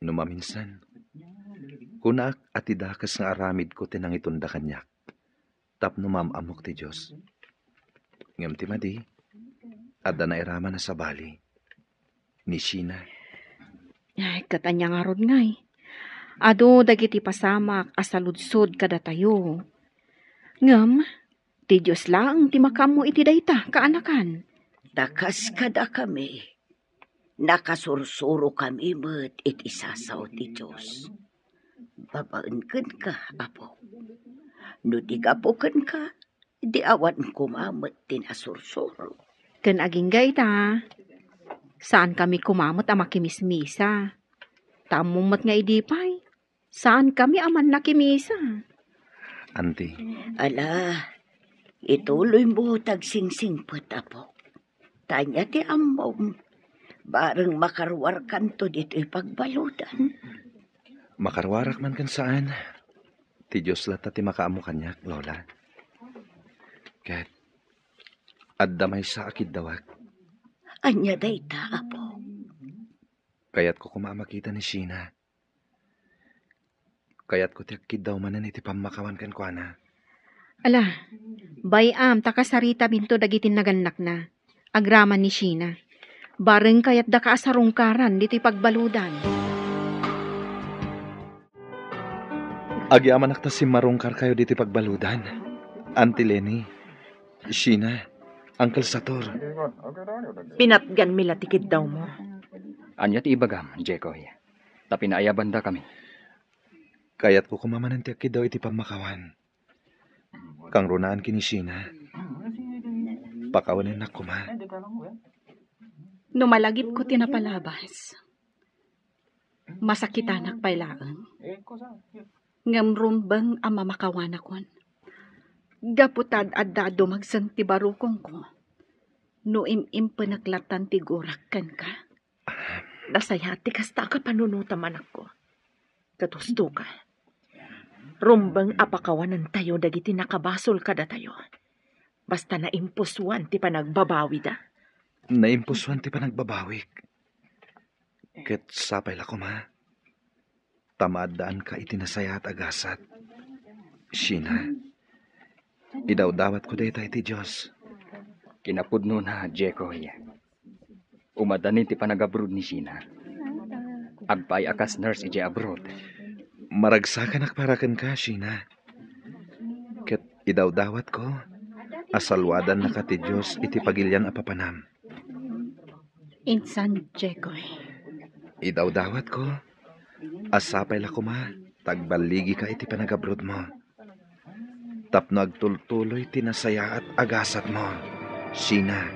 no maminsan, kunaak a ti dakes nga aramidko ti nangitunda kaniak tapno maam-ammok ti Dios. Ngem ti madi, adda nairaman a sabali ni Sheena. Ay, ket ania ngarud ngay? Adu dagiti pasamak a saludsod kadatayo. Ngem, ti Dios laeng ti makaammo iti dayta, kaanakan. Ta kas kadakami, nakasursurokami met iti sasao ti Dios. Babaen kenka, Apo. No di gapu kenka, di awan koma met ti nasursuro. Ken agingga ita, saankami koma met a makimismisa. Ta ammom met nga idi pay, saankami a mannakimisa. Anti. Ala, ituloymo ta agsingsingpet, Apo. Ta ania ti ammom, bareng makaruarkanto ditoy pagbaludan. Makaruarak man ken saan, ti Dios latta ti makaammo kaniak, Lola. Ket adda maysa a kiddawak. Ania dayta, Apo? Kayatko koma a makita ni Sheena. Kayatko ti agkiddaw manen iti pammakawan kenkuana. Ala, bay-am ta kasaritaminto dagiti nagannakna. Agraman ni Sheena. Bareng kayatdaka a sarungkaran ditoy pagbaludan. Agyamanak ta simmarungkarkayo ditoy pagbaludan, Auntie Leni. Sheena, Uncle Sator. Pinatganmi la ti kiddawmo. Ania ti ibagam, Jekoy? Ta pinaayabandakami. Kayatko koma manen ti agkiddaw iti pammakawan. Kangrunaan ken ni Sheena. Pakawanennak koma. No malagipko ti napalabas, masakitanak pay laeng. Ngem rumbeng a mamakawanakon. Gapu ta ad-adda a dumagsen ti barukongko. No im-impenek latan ti gurak kenka. Nasayaat ti kasta a kapanunotam, anakko. Ket husto ka. Rumbeng a pakawanentayo dagiti nakabasol kadatayo. Basta naimpusuan ti panagbabawida. Naimpusuan ti panagbabawik. Ket sapay la koma ta maaddaanka iti nasayaat a gasat. Sheena, idawdawatko dayta iti Dios. Kinapudnona, Jekoy. Umadani ti panagabroad ni Sheena. Agpaay a kas nurse idiay abroad. Maragsakanak para kenka, Sheena. Ket idawdawatko a saluadannaka ti Dios iti pagilian a papanam. Insan, Jekoy. Idawdawatko a sapay la koma ta agballigika iti panagabroadmo tapno agtultuloy ti nasayaat a gasatmo, Sheena.